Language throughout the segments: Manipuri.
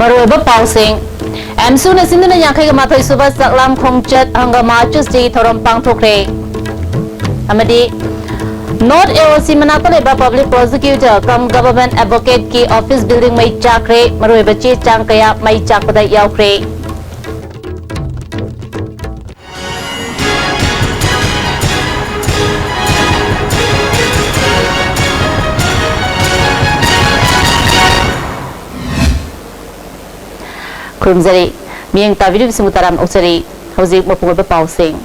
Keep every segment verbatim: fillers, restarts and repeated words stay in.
ꯃꯔꯨꯑꯣꯏꯕ ꯄꯥꯎꯁꯤꯡ꯫ ꯑꯦꯝꯁꯨꯅ ꯁꯤꯟꯗꯨꯅ ꯌꯥꯡꯈꯩꯒ ꯃꯥꯊꯣꯏ ꯁꯨꯕ ꯆꯥꯛꯂꯥꯝ ꯈꯣꯡꯆꯠ ꯍꯪꯒꯥꯃꯥ ꯆꯨꯁꯇꯦꯒꯤ ꯊꯧꯔꯝ ꯄꯥꯡꯊꯣꯛꯈ꯭ꯔꯦ꯫ ꯑꯃꯗꯤ ꯅꯣꯔꯠ ꯑꯦꯜꯑꯣꯁꯤ ꯃꯅꯥꯛꯇ ꯂꯩꯕ ꯄꯕ꯭ꯂꯤꯛ ꯄ꯭ꯔꯣꯁꯤꯀ꯭ꯌꯨꯇꯔ ꯀꯝ ꯒꯚꯔꯟꯃꯦꯟꯠ ꯑꯦꯗꯚꯣꯀꯦꯠꯀꯤ ꯑꯣꯐꯤꯁ ꯕꯤꯜꯗꯤꯡ ꯃꯩ ꯆꯥꯛꯈ꯭ꯔꯦ꯫ ꯃꯔꯨꯑꯣꯏꯕ ꯆꯦ ꯆꯥꯡ ꯀꯌꯥ ꯃꯩ ꯆꯥꯛꯄꯗ ꯌꯥꯎꯈ꯭ꯔꯦ꯫ ꯈꯨꯔꯨꯝꯖꯔꯤ꯫ ꯃꯤꯠꯌꯦꯡ ꯇꯥꯕꯤꯔꯤꯕꯁꯤꯡꯕꯨ ꯇꯔꯥꯝꯅ ꯑꯣꯛꯆꯔꯤ꯫ ꯍꯧꯖꯤꯛ ꯃꯄꯨꯡ ꯑꯣꯏꯕ ꯄꯥꯎꯁꯤꯡ꯫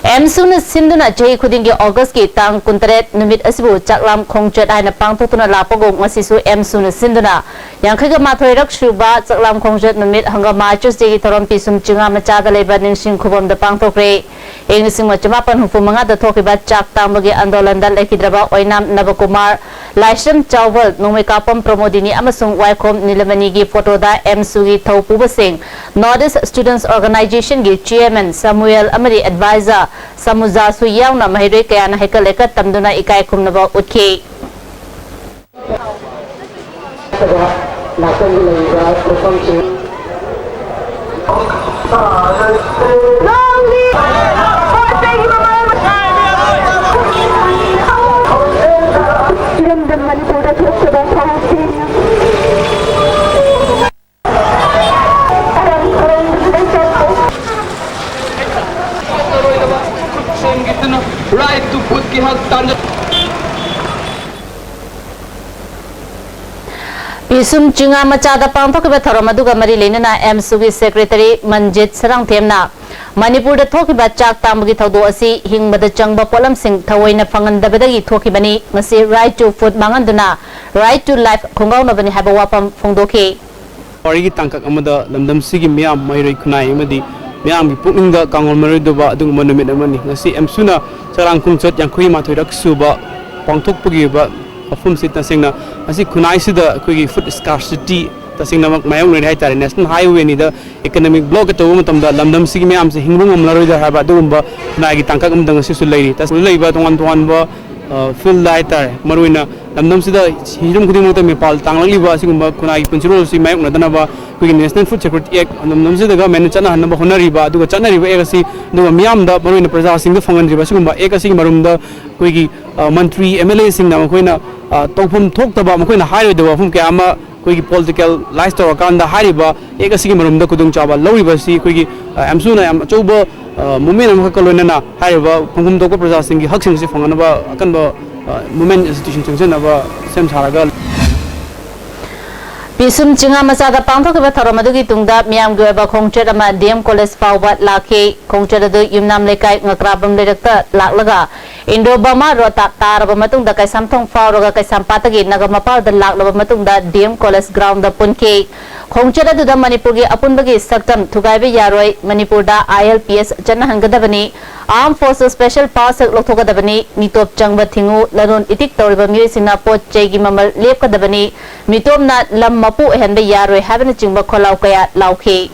ꯑꯦꯝꯁꯨꯅ ꯁꯤꯟꯗꯨꯅ ꯆꯍꯤ ꯈꯨꯗꯤꯡꯒꯤ ꯑꯣꯒꯁꯀꯤ ꯇꯥꯡ ꯀꯨꯟꯇꯔꯦꯠ ꯅꯨꯃꯤꯠ ꯑꯁꯤꯕꯨ ꯆꯥꯛꯂꯥꯝ ꯈꯣꯡꯆꯠ ꯍꯥꯏꯅ ꯄꯥꯡꯊꯣꯛꯇꯨꯅ ꯂꯥꯛꯄꯒꯨꯝ ꯉꯁꯤꯁꯨ ꯑꯦꯝꯁꯨꯅ ꯁꯤꯟꯗꯨꯅ ꯌꯥꯡꯈꯩꯒ ꯃꯥꯊꯣꯏꯔꯛ ꯁꯨꯕ ꯆꯥꯛꯂꯥꯝ ꯈꯣꯡꯆꯠ ꯅꯨꯃꯤꯠ ꯍꯪꯒꯥꯃꯥ ꯆꯨꯁꯇꯦꯒꯤ ꯊꯧꯔꯝ ꯄꯤꯁꯨꯝ ꯆꯤꯉꯥ ꯃꯆꯥꯗ ꯂꯩꯕ ꯅꯤꯡꯁꯤꯡ ꯈꯨꯕꯝꯗ ꯄꯥꯡꯊꯣꯛꯈ꯭ꯔꯦ꯫ ꯏꯪ ꯂꯤꯁꯤꯡ ꯑꯃ ꯆꯃꯥꯄꯟ ꯍꯨꯝꯐꯨ ꯃꯉꯥꯗ ꯊꯣꯛꯈꯤꯕ ꯆꯥꯛ ꯇꯥꯡꯕꯒꯤ ꯑꯥꯟꯗꯣꯂꯟꯗ ꯂꯩꯈꯤꯗ꯭ꯔꯕ ꯑꯣꯏꯅꯥꯝ ꯅꯕꯀꯨꯃꯥꯔ, ꯂꯥꯏꯁ꯭ꯔꯝ ꯆꯥꯎꯕꯜ, ꯅꯣꯡꯃꯩꯀꯥꯄꯝ ꯄ꯭ꯔꯃꯣꯗꯤꯅꯤ ꯑꯃꯁꯨꯡ ꯋꯥꯏꯈꯣꯝ ꯅꯤꯂꯃꯅꯤꯒꯤ ꯐꯣꯇꯣꯗ ꯑꯦꯝꯁꯨꯒꯤ ꯊꯧ ꯄꯨꯕꯁꯤꯡ, ꯅꯣꯔꯠ ꯏꯁ꯭ꯠ ꯁ꯭ꯇꯨꯗꯦꯟꯠꯁ ꯑꯣꯔꯒꯅꯥꯏꯖꯦꯁꯟꯒꯤ ꯆꯦꯌꯔꯃꯦꯟ ꯁꯥꯃꯨꯑꯦꯜ ꯑꯃꯗꯤ ꯑꯦꯗꯚꯥꯏꯖꯔ ꯁꯃꯨꯖꯥꯁꯨ ꯌꯥꯎꯅ ꯃꯍꯩꯔꯣꯏ ꯀꯌꯥꯅ ꯍꯩꯀꯠ ꯂꯩꯀꯠ ꯇꯝꯗꯨꯅ ꯏꯀꯥꯏ ꯈꯨꯝꯅꯕ ꯎꯠꯈꯤ꯫ ꯅꯥꯀꯟꯒꯤ ꯂꯩꯔꯤꯕ ꯄꯣꯠꯐꯝꯁꯤꯡ ꯏꯔꯝꯗꯝ ꯃꯅꯤꯄꯨꯔꯗ ꯊꯣꯛꯆꯕ ꯊꯧꯁꯤꯜ꯫ Right to vote ꯀꯤ ꯍꯛ ꯇꯥꯟꯅ ꯄꯤꯁꯨꯝ ꯆꯤꯉꯥ ꯃꯆꯥꯗ ꯄꯥꯡꯊꯣꯛꯈꯤꯕ ꯊꯧꯔꯝ ꯑꯗꯨꯒ ꯃꯔꯤ ꯂꯩꯅꯅ ꯑꯦꯝꯁꯨꯒꯤ ꯁꯦꯀ꯭ꯔꯦꯇꯔꯤ ꯃꯟꯖꯤꯠ ꯁꯔꯥꯡꯊꯦꯝꯅ ꯃꯅꯤꯄꯨꯔꯗ ꯊꯣꯛꯈꯤꯕ ꯆꯥꯛ ꯇꯥꯡꯕꯒꯤ ꯊꯧꯗꯣꯛ ꯑꯁꯤ ꯍꯤꯡꯕꯗ ꯆꯪꯕ ꯄꯣꯠꯂꯝꯁꯤꯡ ꯊꯑꯣꯏꯅ ꯐꯪꯍꯟꯗꯕꯗꯒꯤ ꯊꯣꯛꯈꯤꯕꯅꯤ꯫ ꯃꯁꯤ Right to Food ꯃꯥꯡꯍꯟꯗꯨꯅ Right to Life ꯈꯣꯡꯒꯥꯎꯅꯕꯅꯤ ꯍꯥꯏꯕ ꯋꯥꯐꯝ ꯐꯣꯡꯗꯣꯛꯈꯤ꯫ ꯋꯥꯔꯤꯒꯤ ꯇꯥꯡꯀꯛ ꯑꯃꯗ ꯂꯝꯗꯝꯁꯤꯒꯤ ꯃꯤꯌꯥꯝ, ꯃꯍꯩꯔꯣꯏ ꯈꯨꯟꯅꯥꯏ ꯑꯃꯗꯤ ꯃꯤꯌꯥꯝꯒꯤ ꯄꯨꯛꯅꯤꯡꯗ ꯀꯥꯎꯉꯝꯂꯔꯣꯏꯗꯕ ꯑꯗꯨꯒꯨꯝꯕ ꯅꯨꯃꯤꯠ ꯑꯃꯅꯤ꯫ ꯉꯁꯤ ꯑꯦꯝꯁꯨꯅ ꯆꯥꯛꯂꯥꯝ ꯈꯣꯡꯆꯠ ꯌꯥꯡꯈꯩ ꯃꯥꯊꯣꯏꯔꯛ ꯁꯨꯕ ꯄꯥꯡꯊꯣꯛꯄꯒꯤ ꯑꯣꯏꯕ ꯋꯥꯐꯝꯁꯤ ꯇꯁꯦꯡꯅ ꯉꯁꯤ ꯈꯨꯟꯅꯥꯏꯁꯤꯗ ꯑꯩꯈꯣꯏꯒꯤ food scarcity ꯇꯁꯦꯡꯅꯃꯛ ꯃꯥꯌꯣꯛꯅꯔꯤ ꯍꯥꯏꯇꯥꯔꯦ꯫ National Highway ꯑꯅꯤꯗ economic block ꯇꯧꯕ ꯃꯇꯝꯗ ꯂꯝꯗꯝꯁꯤꯒꯤ ꯃꯤꯌꯥꯝꯁꯦ ꯍꯤꯡꯕ ꯉꯝꯂꯔꯣꯏꯗ꯭ꯔꯥ ꯍꯥꯏꯕ ꯑꯗꯨꯒꯨꯝꯕ ꯈꯨꯟꯅꯥꯏꯒꯤ ꯇꯥꯡꯀꯛ ꯑꯃꯗ ꯉꯁꯤꯁꯨ ꯂꯩꯔꯤ꯫ ꯇꯁꯦꯡꯅ ꯂꯩꯕ ꯇꯣꯉꯥꯟ ꯇꯣꯉꯥꯟꯕ ꯐꯤꯜꯗ ꯍꯥꯏꯇꯥꯔꯦ, ꯃꯔꯨꯑꯣꯏꯅ ꯂꯝꯗꯝꯁꯤꯗ ꯍꯤꯔꯝ ꯈꯨꯗꯤꯡꯃꯛꯇ ꯃꯤꯄꯥꯜ ꯇꯥꯡꯂꯛꯂꯤꯕ ꯑꯁꯤꯒꯨꯝꯕ ꯈꯨꯟꯅꯥꯏꯒꯤ ꯄꯨꯟꯁꯤꯔꯣꯜ ꯑꯁꯤ ꯃꯥꯌꯣꯛꯅꯗꯅꯕ ꯑꯩꯈꯣꯏꯒꯤ National Food Security Act ꯂꯝꯗꯝꯁꯤꯗꯒ ꯃꯦꯟꯅ ꯆꯠꯅꯍꯟꯅꯕ ꯍꯣꯠꯅꯔꯤꯕ, ꯑꯗꯨꯒ ꯆꯠꯅꯔꯤꯕ ꯑꯦꯛ ꯑꯁꯤ, ꯑꯗꯨꯒ ꯃꯤꯌꯥꯝꯗ, ꯃꯔꯨꯑꯣꯏꯅ ꯄ꯭ꯔꯖꯥꯁꯤꯡꯗ ꯐꯪꯍꯟꯗ꯭ꯔꯤꯕ ꯑꯁꯤꯒꯨꯝꯕ ꯑꯦꯛ ꯑꯁꯤꯒꯤ ꯃꯔꯨꯝꯗ ꯑꯩꯈꯣꯏꯒꯤ, ꯑ, ꯃꯟꯇ꯭ꯔꯤ, ꯑꯦꯝ ꯑꯦꯜ ꯑꯦꯁꯤꯡꯅ ꯃꯈꯣꯏꯅ, ꯑ, ꯇꯧꯐꯝ ꯊꯣꯛꯇꯕ, ꯃꯈꯣꯏꯅ ꯍꯥꯏꯔꯣꯏꯗꯕ ꯋꯥꯐꯝ ꯀꯌꯥ ꯑꯃ ꯑꯩꯈꯣꯏꯒꯤ ꯄꯣꯂꯤꯇꯤꯀꯦꯜ ꯂꯥꯏꯁ ꯇꯧꯔꯀꯥꯟꯗ ꯍꯥꯏꯔꯤꯕ ꯑꯦꯛ ꯑꯁꯤꯒꯤ ꯃꯔꯨꯝꯗ ꯈꯨꯗꯣꯡꯆꯥꯕ ꯂꯧꯔꯤꯕ ꯑꯁꯤ ꯑꯩꯈꯣꯏꯒꯤ, ꯑ, ꯑꯦꯝꯁꯨꯅ ꯌꯥꯝ ꯑꯆꯧꯕ, ꯑ, ꯃꯨꯞꯃꯦꯟ ꯑꯃꯈꯛꯀ ꯂꯣꯏꯅꯅ ꯍꯥꯏꯔꯤꯕ ꯐꯪꯐꯝ ꯊꯣꯛꯄ ꯄ꯭ꯔꯖꯥꯁꯤꯡꯒꯤ ꯍꯛꯁꯤꯡ ꯑꯁꯤ ꯐꯪꯅꯅꯕ ꯑꯀꯟꯕ, ꯑ, ꯃꯨꯞꯃꯦꯟ ꯏꯟꯁꯇꯤꯇ꯭ꯌꯨꯁꯟ ꯆꯪꯁꯤꯟꯅꯕ ꯁꯦꯝ ꯁꯥꯔꯒ ꯄꯤꯁꯨꯝ ꯆꯤꯡꯉꯥ ꯃꯆꯥꯗ ꯄꯥꯡꯊꯣꯛꯈꯤꯕ ꯊꯧꯔꯝ ꯑꯗꯨꯒꯤ ꯇꯨꯡꯗ ꯃꯤꯌꯥꯝꯒꯤ ꯑꯣꯏꯕ ꯈꯣꯡꯆꯠ ꯑꯃ ꯗꯤ ꯑꯦꯝ ꯀꯣꯂꯦꯖ ꯐꯥꯎꯕ ꯂꯥꯛꯈꯤ꯫ ꯈꯣꯡꯆꯠ ꯑꯗꯨ ꯌꯨꯝꯅꯥꯝ ꯂꯩꯀꯥꯏ ꯉꯀ꯭ꯔꯥꯕꯝ ꯂꯩꯔꯛꯇ ꯂꯥꯛꯂꯒ ꯏꯟꯗꯣ ꯕꯔꯃꯥ ꯔꯣꯗꯇ ꯇꯥꯔꯕ ꯃꯇꯨꯡꯗ ꯀꯩꯁꯥꯝꯊꯣꯡ ꯐꯥꯎꯔꯒ ꯀꯩꯁꯥꯝꯄꯥꯠꯇꯒꯤ ꯅꯥꯒꯥꯃꯄꯥꯜꯗ ꯂꯥꯛꯂꯕ ꯃꯇꯨꯡꯗ ꯗꯤ ꯑꯦꯝ ꯀꯣꯂꯦꯖ ꯒ꯭ꯔꯥꯎꯟꯗ ꯄꯨꯟꯈꯤ꯫ ꯈꯣꯡꯆꯠ ꯑꯗꯨꯗ ꯃꯅꯤꯄꯨꯔꯒꯤ ꯑꯄꯨꯟꯕꯒꯤ ꯁꯛꯇꯝ ꯊꯨꯒꯥꯏꯕ ꯌꯥꯔꯣꯏ, ꯃꯅꯤꯄꯨꯔꯗ ꯑꯥꯏ ꯑꯦꯜ ꯄꯤ ꯑꯦꯁ ꯆꯠꯅꯍꯟꯒꯗꯕꯅꯤ, Armed Forces Special Powers Act ꯂꯧꯊꯣꯛꯀꯗꯕꯅꯤ, ꯃꯤꯇꯣꯞ ꯆꯪꯕ ꯊꯤꯡꯉꯨ, ꯂꯂꯣꯟ ꯏꯇꯤꯛ ꯇꯧꯔꯤꯕ ꯃꯤꯑꯣꯏꯁꯤꯡꯅ ꯄꯣꯠ ꯆꯩꯒꯤ ꯃꯃꯜ ꯂꯦꯞꯀꯗꯕꯅꯤ, ꯃꯤꯇꯣꯞꯅ ꯂꯝ ꯃꯄꯨ ꯑꯣꯏꯍꯟꯕ ꯌꯥꯔꯣꯏ ꯍꯥꯏꯕꯅꯆꯤꯡꯕ ꯈꯣꯜꯂꯥꯎ ꯀꯌꯥ ꯂꯥꯎꯈꯤ꯫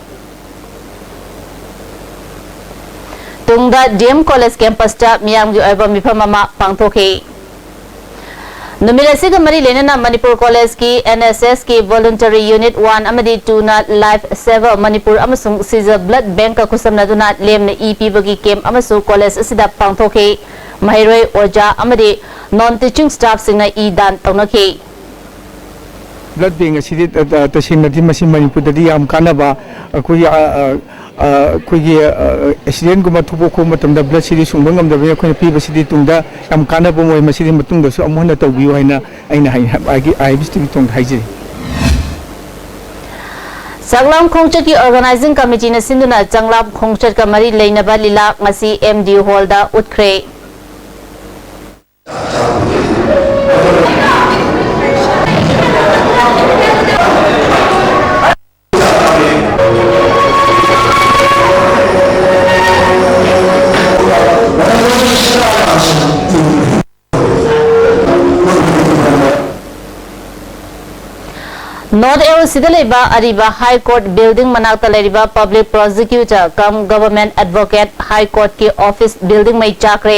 ꯇꯨꯡꯗ ꯗꯤ ꯑꯦꯝ ꯀꯣꯂꯦꯖ ꯀꯦꯝꯄꯁꯇ ꯃꯤꯌꯥꯝꯒꯤ ꯑꯣꯏꯕ ꯃꯤꯐꯝ ꯑꯃ ꯄꯥꯡꯊꯣꯛꯈꯤ꯫ ꯅꯨꯃꯤꯠ ꯑꯁꯤꯒ ꯃꯔꯤ ꯂꯩꯅꯅ ꯃꯅꯤꯄꯨꯔ ꯀꯣꯂꯦꯖꯀꯤ ꯑꯦꯟ ꯑꯦꯁ ꯑꯦꯁꯀꯤ ꯚꯣꯂꯨꯟꯇꯔꯤ ꯌꯨꯅꯤꯠ ꯋꯥꯟ ꯑꯃꯗꯤ ꯇꯨꯅ ꯂꯥꯏꯐ ꯁꯦꯚꯔ ꯃꯅꯤꯄꯨꯔ ꯑꯃꯁꯨꯡ ꯁꯤꯖ ꯕ꯭ꯂꯗ ꯕꯦꯡꯀ ꯈꯨꯠꯁꯝꯅꯗꯨꯅ ꯂꯦꯝꯅ ꯏ ꯄꯤꯕꯒꯤ ꯀꯦꯝꯞ ꯑꯃꯁꯨ ꯀꯣꯂꯦꯖ ꯑꯁꯤꯗ ꯄꯥꯡꯊꯣꯛꯈꯤ꯫ ꯃꯍꯩꯔꯣꯏ, ꯑꯣꯖꯥ ꯑꯃꯗꯤ ꯅꯣꯟ ꯇꯤꯆꯤꯡ ꯁ꯭ꯇꯥꯐꯁꯤꯡꯅ ꯏ ꯗꯥꯟ ꯇꯧꯅꯈꯤ꯫ ꯕ꯭ꯂꯗ ꯕꯦꯡ ꯑꯁꯤꯗꯤ, ꯑ, ꯑ, ꯇꯁꯦꯡꯅꯗꯤ ꯃꯁꯤ ꯃꯅꯤꯄꯨꯔꯗꯗꯤ ꯌꯥꯝ ꯀꯥꯟꯅꯕ, ꯑꯩꯈꯣꯏꯒꯤ, ꯑ, ꯑ, ꯑ, ꯑꯩꯈꯣꯏꯒꯤ, ꯑ, ꯑꯦꯛꯁꯤꯗꯦꯟꯒꯨꯝꯕ ꯊꯣꯛꯄ ꯈꯣꯠꯄ ꯃꯇꯝꯗ ꯕ꯭ꯂꯗꯁꯤꯗꯤ ꯁꯨꯡꯕ ꯉꯝꯗꯕꯅꯤꯅ ꯑꯩꯈꯣꯏꯅ ꯄꯤꯕꯁꯤꯗꯤ ꯇꯨꯡꯗ ꯌꯥꯝ ꯀꯥꯟꯅꯕ ꯑꯣꯏ꯫ ꯃꯁꯤꯗꯤ ꯃꯇꯨꯡꯗꯁꯨ ꯑꯃꯨꯛ ꯍꯟꯅ ꯇꯧꯕꯤꯌꯨ ꯍꯥꯏꯅ ꯑꯩꯅ ꯍꯥꯏ-, ꯑꯥꯏ ꯑꯦꯝ ꯁꯤꯒꯤ ꯇꯨꯡꯗ ꯍꯥꯏꯖꯔꯤ꯫ ꯆꯥꯛꯂꯥꯝ ꯈꯣꯡꯆꯠꯀꯤ ꯑꯣꯔꯒꯅꯥꯏꯖꯤꯡ ꯀꯃꯤꯇꯤꯅ ꯁꯤꯟꯗꯨꯅ ꯆꯥꯛꯂꯥꯝ ꯈꯣꯡꯆꯠꯀ ꯃꯔꯤ ꯂꯩꯅꯕ ꯂꯤꯂꯥ ꯉꯁꯤ ꯑꯦꯝ ꯗꯤ ꯍꯣꯜꯗ ꯎꯠꯈ꯭ꯔꯦ꯫ ꯅꯣꯔꯠ ꯑꯦꯜ ꯁꯤꯗ ꯂꯩꯕ ꯑꯔꯤꯕ ꯍꯥꯏ ꯀꯣꯔꯠ ꯕꯤꯜꯗꯤꯡ ꯃꯅꯥꯛꯇ ꯂꯩꯔꯤꯕ ꯄꯕ꯭ꯂꯤꯛ ꯄ꯭ꯔꯣꯁꯤꯀ꯭ꯌꯨꯇꯔ ꯀꯝ ꯒꯚꯔꯟꯃꯦꯟꯠ ꯑꯦꯗꯚꯣꯀꯦꯠ ꯍꯥꯏ ꯀꯣꯔꯠꯀꯤ ꯑꯣꯐꯤꯁ ꯕꯤꯜꯗꯤꯡ ꯃꯩ ꯆꯥꯛꯈ꯭ꯔꯦ꯫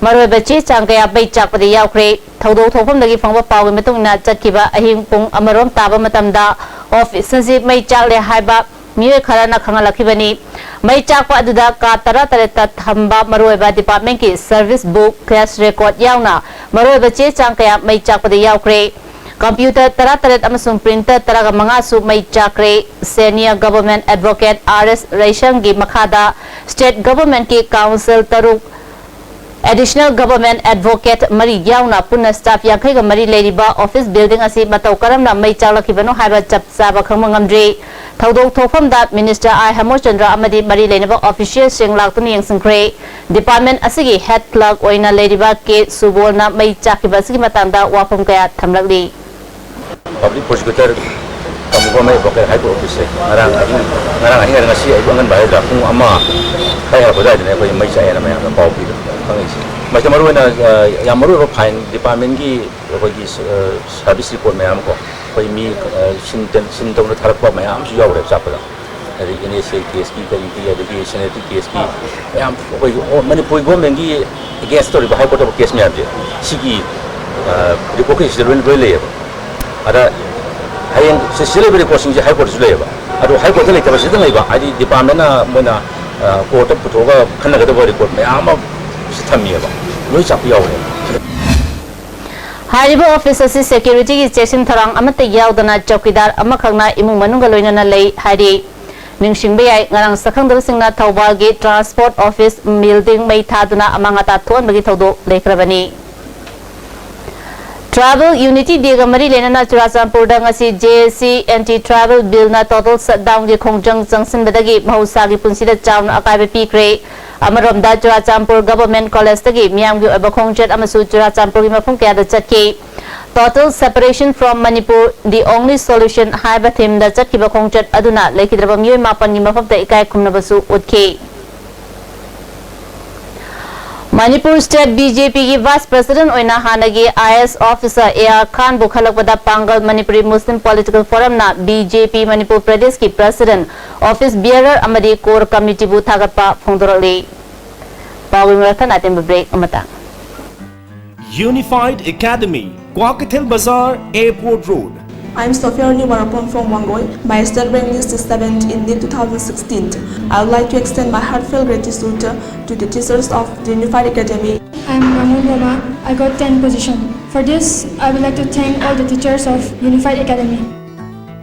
ꯃꯔꯨꯑꯣꯏꯕ ꯆꯦ ꯆꯥꯡ ꯀꯌꯥ ꯃꯩ ꯆꯥꯛꯄꯗ ꯌꯥꯎꯈ꯭ꯔꯦ꯫ ꯊꯧꯗꯣꯛ ꯊꯣꯛꯐꯝꯗꯒꯤ ꯐꯪꯕ ꯄꯥꯎꯒꯤ ꯃꯇꯨꯡ ꯏꯟꯅ, ꯆꯠꯈꯤꯕ ꯑꯍꯤꯡ ꯄꯨꯡ ꯑꯃꯔꯣꯝ ꯇꯥꯕ ꯃꯇꯝꯗ ꯑꯣꯐꯤꯁ ꯑꯁꯤ ꯃꯩ ꯆꯥꯛꯂꯦ ꯍꯥꯏꯕ ꯃꯤꯑꯣꯏ ꯈꯔꯅ ꯈꯪꯍꯜꯂꯛꯈꯤꯕꯅꯤ꯫ ꯃꯩ ꯆꯥꯛꯄ ꯑꯗꯨꯗ ꯀꯥ ꯇꯔꯥꯇꯔꯦꯠꯇ ꯊꯝꯕ ꯃꯔꯨꯑꯣꯏꯕ ꯗꯤꯄꯥꯔꯠꯃꯦꯟꯠꯀꯤ ꯁꯔꯚꯤꯁ ꯕꯨꯛ, ꯀꯦꯁ ꯔꯦꯀꯣꯔꯗ ꯌꯥꯎꯅ ꯃꯔꯨꯑꯣꯏꯕ ꯆꯦ ꯆꯥꯡ ꯀꯌꯥ ꯃꯩ ꯆꯥꯛꯄꯗ ꯌꯥꯎꯈ꯭ꯔꯦ꯫ ꯀꯝꯄ꯭ꯌꯨꯇꯔ ꯇꯔꯥꯇꯔꯦꯠ ꯑꯃꯁꯨꯡ ꯄ꯭ꯔꯤꯟꯇꯔ ꯇꯔꯥꯒ ꯃꯉꯥꯁꯨ ꯃꯩ ꯆꯥꯛꯈ꯭ꯔꯦ꯫ ꯁꯦꯅꯤꯌꯔ ꯒꯚꯔꯟꯃꯦꯟꯠ ꯑꯦꯗꯚꯣꯀꯦꯠ ꯑꯥꯔ ꯑꯦꯁ ꯔꯩꯁꯪꯒꯤ ꯃꯈꯥꯗ ꯁ꯭ꯇꯦꯠ ꯒꯚꯔꯟꯃꯦꯟꯠꯀꯤ ꯀꯥꯎꯟꯁꯤꯜ ꯇꯔꯨꯛ, ꯑꯦꯗꯤꯁꯅꯦꯜ ꯒꯚꯔꯟꯃꯦꯟꯠ ꯑꯦꯗꯚꯣꯀꯦꯠ ꯃꯔꯤ ꯌꯥꯎꯅ ꯄꯨꯟꯅ ꯁ꯭ꯇꯥꯐ ꯌꯥꯡꯈꯩꯒ ꯃꯔꯤ ꯂꯩꯔꯤꯕ ꯑꯣꯐꯤꯁ ꯕꯤꯜꯗꯤꯡ ꯑꯁꯤ ꯃꯇꯧ ꯀꯔꯝꯅ ꯃꯩ ꯆꯥꯛꯂꯛꯈꯤꯕꯅꯣ ꯍꯥꯏꯕ ꯆꯞ ꯆꯥꯕ ꯈꯪꯕ ꯉꯝꯗ꯭ꯔꯤ꯫ ꯊꯧꯗꯣꯛ ꯊꯣꯛꯐꯝꯗ ꯃꯤꯅꯤꯁꯇꯔ ꯑꯥꯏ ꯍꯦꯃꯣꯆꯟꯗ꯭ꯔ ꯑꯃꯗꯤ ꯃꯔꯤ ꯂꯩꯅꯕ ꯑꯣꯐꯤꯁꯤꯌꯦꯜꯁꯤꯡ ꯂꯥꯛꯇꯨꯅ ꯌꯦꯡꯁꯤꯟꯈ꯭ꯔꯦ꯫ ꯗꯤꯄꯥꯔꯠꯃꯦꯟꯠ ꯑꯁꯤꯒꯤ ꯍꯦꯗ ꯀ꯭ꯂꯥꯔꯛ ꯑꯣꯏꯅ ꯂꯩꯔꯤꯕ ꯀꯦ ꯁꯨꯕꯣꯜꯅ ꯃꯩ ꯆꯥꯛꯈꯤꯕ ꯑꯁꯤꯒꯤ ꯃꯇꯥꯡꯗ ꯋꯥꯐꯝ ꯀꯌꯥ ꯊꯝꯂꯛꯂꯤ꯫ ꯄꯕ꯭ꯂꯤꯛ ꯄ꯭ꯔꯣꯁꯤꯀ꯭ꯌꯨꯇꯔ ꯀꯝ ꯒꯣꯚꯔꯟꯃꯦꯟꯠ ꯑꯦꯗꯚꯣꯀꯦꯠ ꯍꯥꯏ ꯀꯣꯔꯠ ꯑꯣꯐꯤꯁꯁꯦ ꯉꯔꯥꯡ ꯑꯍꯤꯡ, ꯉꯔꯥꯡ ꯑꯍꯤꯡ ꯍꯥꯏꯔ ꯉꯁꯤ ꯑꯌꯨꯛ ꯑꯉꯟꯕ ꯍꯥꯏꯒꯗ꯭ꯔꯥ, ꯄꯨꯡ ꯑꯃ ꯈꯔ ꯍꯦꯜꯂꯛꯄ ꯑꯗꯨꯋꯥꯏꯗꯅꯦ ꯑꯩꯈꯣꯏ ꯃꯩ ꯆꯥꯛꯑꯦꯅ ꯃꯌꯥꯝꯅ ꯄꯥꯎ ꯄꯤꯕ ꯈꯪꯉꯛꯏꯁꯦ꯫ ꯃꯁꯤꯗ ꯃꯔꯨꯑꯣꯏꯅ, ꯑ, ꯌꯥꯝ ꯃꯔꯨꯑꯣꯏꯕ ꯐꯥꯏꯟ ꯗꯤꯄꯥꯔꯠꯃꯦꯟꯠꯀꯤ ꯑꯩꯈꯣꯏꯒꯤ, ꯑ, ꯁꯔꯚꯤꯁ ꯔꯦꯀꯣꯔꯗ ꯃꯌꯥꯝ ꯀꯣ, ꯑꯩꯈꯣꯏ ꯃꯤ, ꯑ, ꯁꯤꯟ ꯇꯦꯟ-, ꯁꯤꯟ ꯇꯧꯅ ꯊꯥꯔꯛꯄ ꯃꯌꯥꯝ ꯑꯃꯁꯨ ꯌꯥꯎꯔꯦ ꯆꯥꯛꯄꯗ꯫ ꯑꯗꯒꯤ ꯑꯦꯟ ꯑꯦꯁ ꯑꯦ ꯀꯦꯁꯀꯤ ꯀꯔꯤꯒꯤ, ꯑꯗꯒꯤ ꯁꯦꯅꯤꯇꯔꯤ ꯀꯦꯁꯀꯤ ꯃꯌꯥꯝ, ꯑꯩꯈꯣꯏꯒꯤ ꯑꯣ-, ꯃꯅꯤꯄꯨꯔ ꯒꯣꯔꯃꯦꯟꯒꯤ ꯑꯦꯒꯦꯟꯁ ꯇꯧꯔꯤꯕ ꯍꯥꯏ ꯀꯣꯔꯠꯇ ꯀꯦꯁ ꯃꯌꯥꯝꯁꯦ, ꯁꯤꯒꯤ, ꯑ, ꯔꯤꯄꯣꯔꯠꯀꯤ ꯁꯤꯗ ꯂꯣꯏ, ꯂꯣꯏ ꯂꯩꯌꯦꯕ꯫ ꯑꯗ ꯍꯌꯦꯡ ꯁꯤ, ꯁꯤꯗ ꯂꯩꯕ ꯔꯦꯀꯣꯔꯠꯁꯤꯡꯁꯦ ꯍꯥꯏ ꯀꯣꯔꯠꯇꯁꯨ ꯂꯩꯌꯦꯕ꯫ ꯑꯗꯣ ꯍꯥꯏ ꯀꯣꯔꯠꯇ ꯂꯩꯇꯕ ꯁꯤꯗ ꯂꯩꯕ, ꯍꯥꯏꯗꯤ ꯗꯤꯄꯥꯔꯠꯃꯦꯟꯅ ꯃꯣꯏꯅ, ꯑ, ꯀꯣꯔꯠꯇ ꯄꯨꯊꯣꯛꯑꯒ ꯈꯟꯅꯒꯗꯕ ꯔꯦꯀꯣꯔꯠ ꯃꯌꯥꯝ ꯑꯃ ꯁꯤ ꯊꯝꯃꯤꯑꯕ, ꯂꯣꯏ ꯆꯥꯛꯄ ꯌꯥꯎꯔꯦ꯫ ꯍꯥꯏꯔꯤꯕ ꯑꯣꯐꯤꯁ ꯑꯁꯤ ꯁꯦꯀ꯭ꯌꯨꯔꯤꯇꯤꯒꯤ ꯆꯦꯛꯁꯤꯟ ꯊꯧꯔꯥꯡ ꯑꯃꯠꯇ ꯌꯥꯎꯗꯅ ꯆꯧꯀꯤꯗꯥꯔ ꯑꯃꯈꯛꯅ ꯏꯃꯨꯡ ꯃꯅꯨꯡꯒ ꯂꯣꯏꯅꯅ ꯂꯩ ꯍꯥꯏꯔꯤ꯫ ꯅꯤꯡꯁꯤꯡꯕ ꯌꯥꯏ, ꯉꯔꯥꯡ ꯁꯛꯈꯪꯗꯕꯁꯤꯡꯅ ꯊꯧꯕꯥꯜꯒꯤ ꯇ꯭ꯔꯥꯟꯁꯄꯣꯔꯠ ꯑꯣꯐꯤꯁ ꯕꯤꯜꯗꯤꯡ ꯃꯩ ꯊꯥꯗꯨꯅ ꯑꯃꯥꯡ ꯑꯇꯥ ꯊꯣꯛꯍꯟꯕꯒꯤ ꯊꯧꯗꯣꯛ ꯂꯩꯈ꯭ꯔꯕꯅꯤ꯫ ꯇ꯭ꯔꯥꯏꯕꯦꯜ ꯌꯨꯅꯤꯇꯤ ꯗꯦꯒ ꯃꯔꯤ ꯂꯩꯅꯅ ꯆꯨꯔꯥꯆꯥꯟꯄꯨꯔꯗ ꯉꯁꯤ J S C anti tribal ꯕꯤꯜꯅ ꯇꯣꯇꯦꯜ ꯁꯠꯗꯥꯎꯟꯒꯤ ꯈꯣꯡꯖꯪ ꯆꯪꯁꯤꯟꯕꯗꯒꯤ ꯃꯍꯧꯁꯥꯒꯤ ꯄꯨꯟꯁꯤꯗ ꯆꯥꯎꯅ ꯑꯀꯥꯏꯕ ꯄꯤꯈ꯭ꯔꯦ꯫ ꯑꯃꯔꯣꯝꯗ, ꯆꯨꯔꯥꯆꯥꯟꯄꯨꯔ ꯒꯚꯔꯟꯃꯦꯟꯠ ꯀꯣꯂꯦꯖꯇꯒꯤ ꯃꯤꯌꯥꯝꯒꯤ ꯑꯣꯏꯕ ꯈꯣꯡꯆꯠ ꯑꯃꯁꯨ ꯆꯨꯔꯥꯆꯥꯟꯄꯨꯔꯒꯤ ꯃꯐꯝ ꯀꯌꯥꯗ ꯆꯠꯈꯤ꯫ Total Separation from Manipur, The Only Solution ꯍꯥꯏꯕ ꯊꯤꯝꯗ ꯆꯠꯈꯤꯕ ꯈꯣꯡꯆꯠ ꯑꯗꯨꯅ ꯂꯩꯈꯤꯗ꯭ꯔꯕ ꯃꯤꯑꯣꯏ ꯃꯥꯄꯟꯒꯤ ꯃꯐꯝꯗ ꯏꯀꯥꯏ ꯈꯨꯝꯅꯕꯁꯨ ꯎꯠꯈꯤ꯫ ꯃꯅꯤꯄꯨꯔ ꯁ꯭ꯇꯦꯠ ꯕꯤ ꯖꯦ ꯄꯤꯒꯤ ꯚꯥꯏꯁ ꯄ꯭ꯔꯁꯤꯗꯦꯟꯠ ꯑꯣꯏꯅ ꯍꯥꯟꯅꯒꯤ I A S officer A R ꯈꯥꯟꯕꯨ ꯈꯜꯂꯛꯄꯗ ꯄꯥꯡꯒꯜ ꯃꯅꯤꯄꯨꯔꯤ ꯃꯨꯁꯂꯤꯝ ꯄꯣꯂꯤꯇꯤꯀꯦꯜ ꯐꯣꯔꯝꯅ ꯕꯤ ꯖꯦ ꯄꯤ ꯃꯅꯤꯄꯨꯔ ꯄ꯭ꯔꯗꯦꯁꯀꯤ ꯄ꯭ꯔꯁꯤꯗꯦꯟꯠ, ꯑꯣꯐꯤꯁ ꯕꯤꯌꯔꯔ ꯑꯃꯗꯤ ꯀꯣꯔ ꯀꯃꯤꯇꯤꯕꯨ ꯊꯥꯒꯠꯄ ꯐꯣꯡꯗꯣꯔꯛꯂꯤ꯫ ꯄꯥꯎꯒꯤ ꯃꯔꯛ ꯊꯠꯅ ꯑꯇꯦꯟꯕ ꯕ꯭ꯔꯦꯛ ꯑꯃꯇꯪ꯫ Unified Academy, Kwakathil Bazar, Airport Road. I'm Sophia Rani Warapon from Wangoi. My state rank is seventh in NEET two thousand sixteen. I would like to extend my heartfelt gratitude to the teachers of the Unified Academy. I'm Ramon Roma. I got ten position. For this, I would like to thank all the teachers of Unified Academy.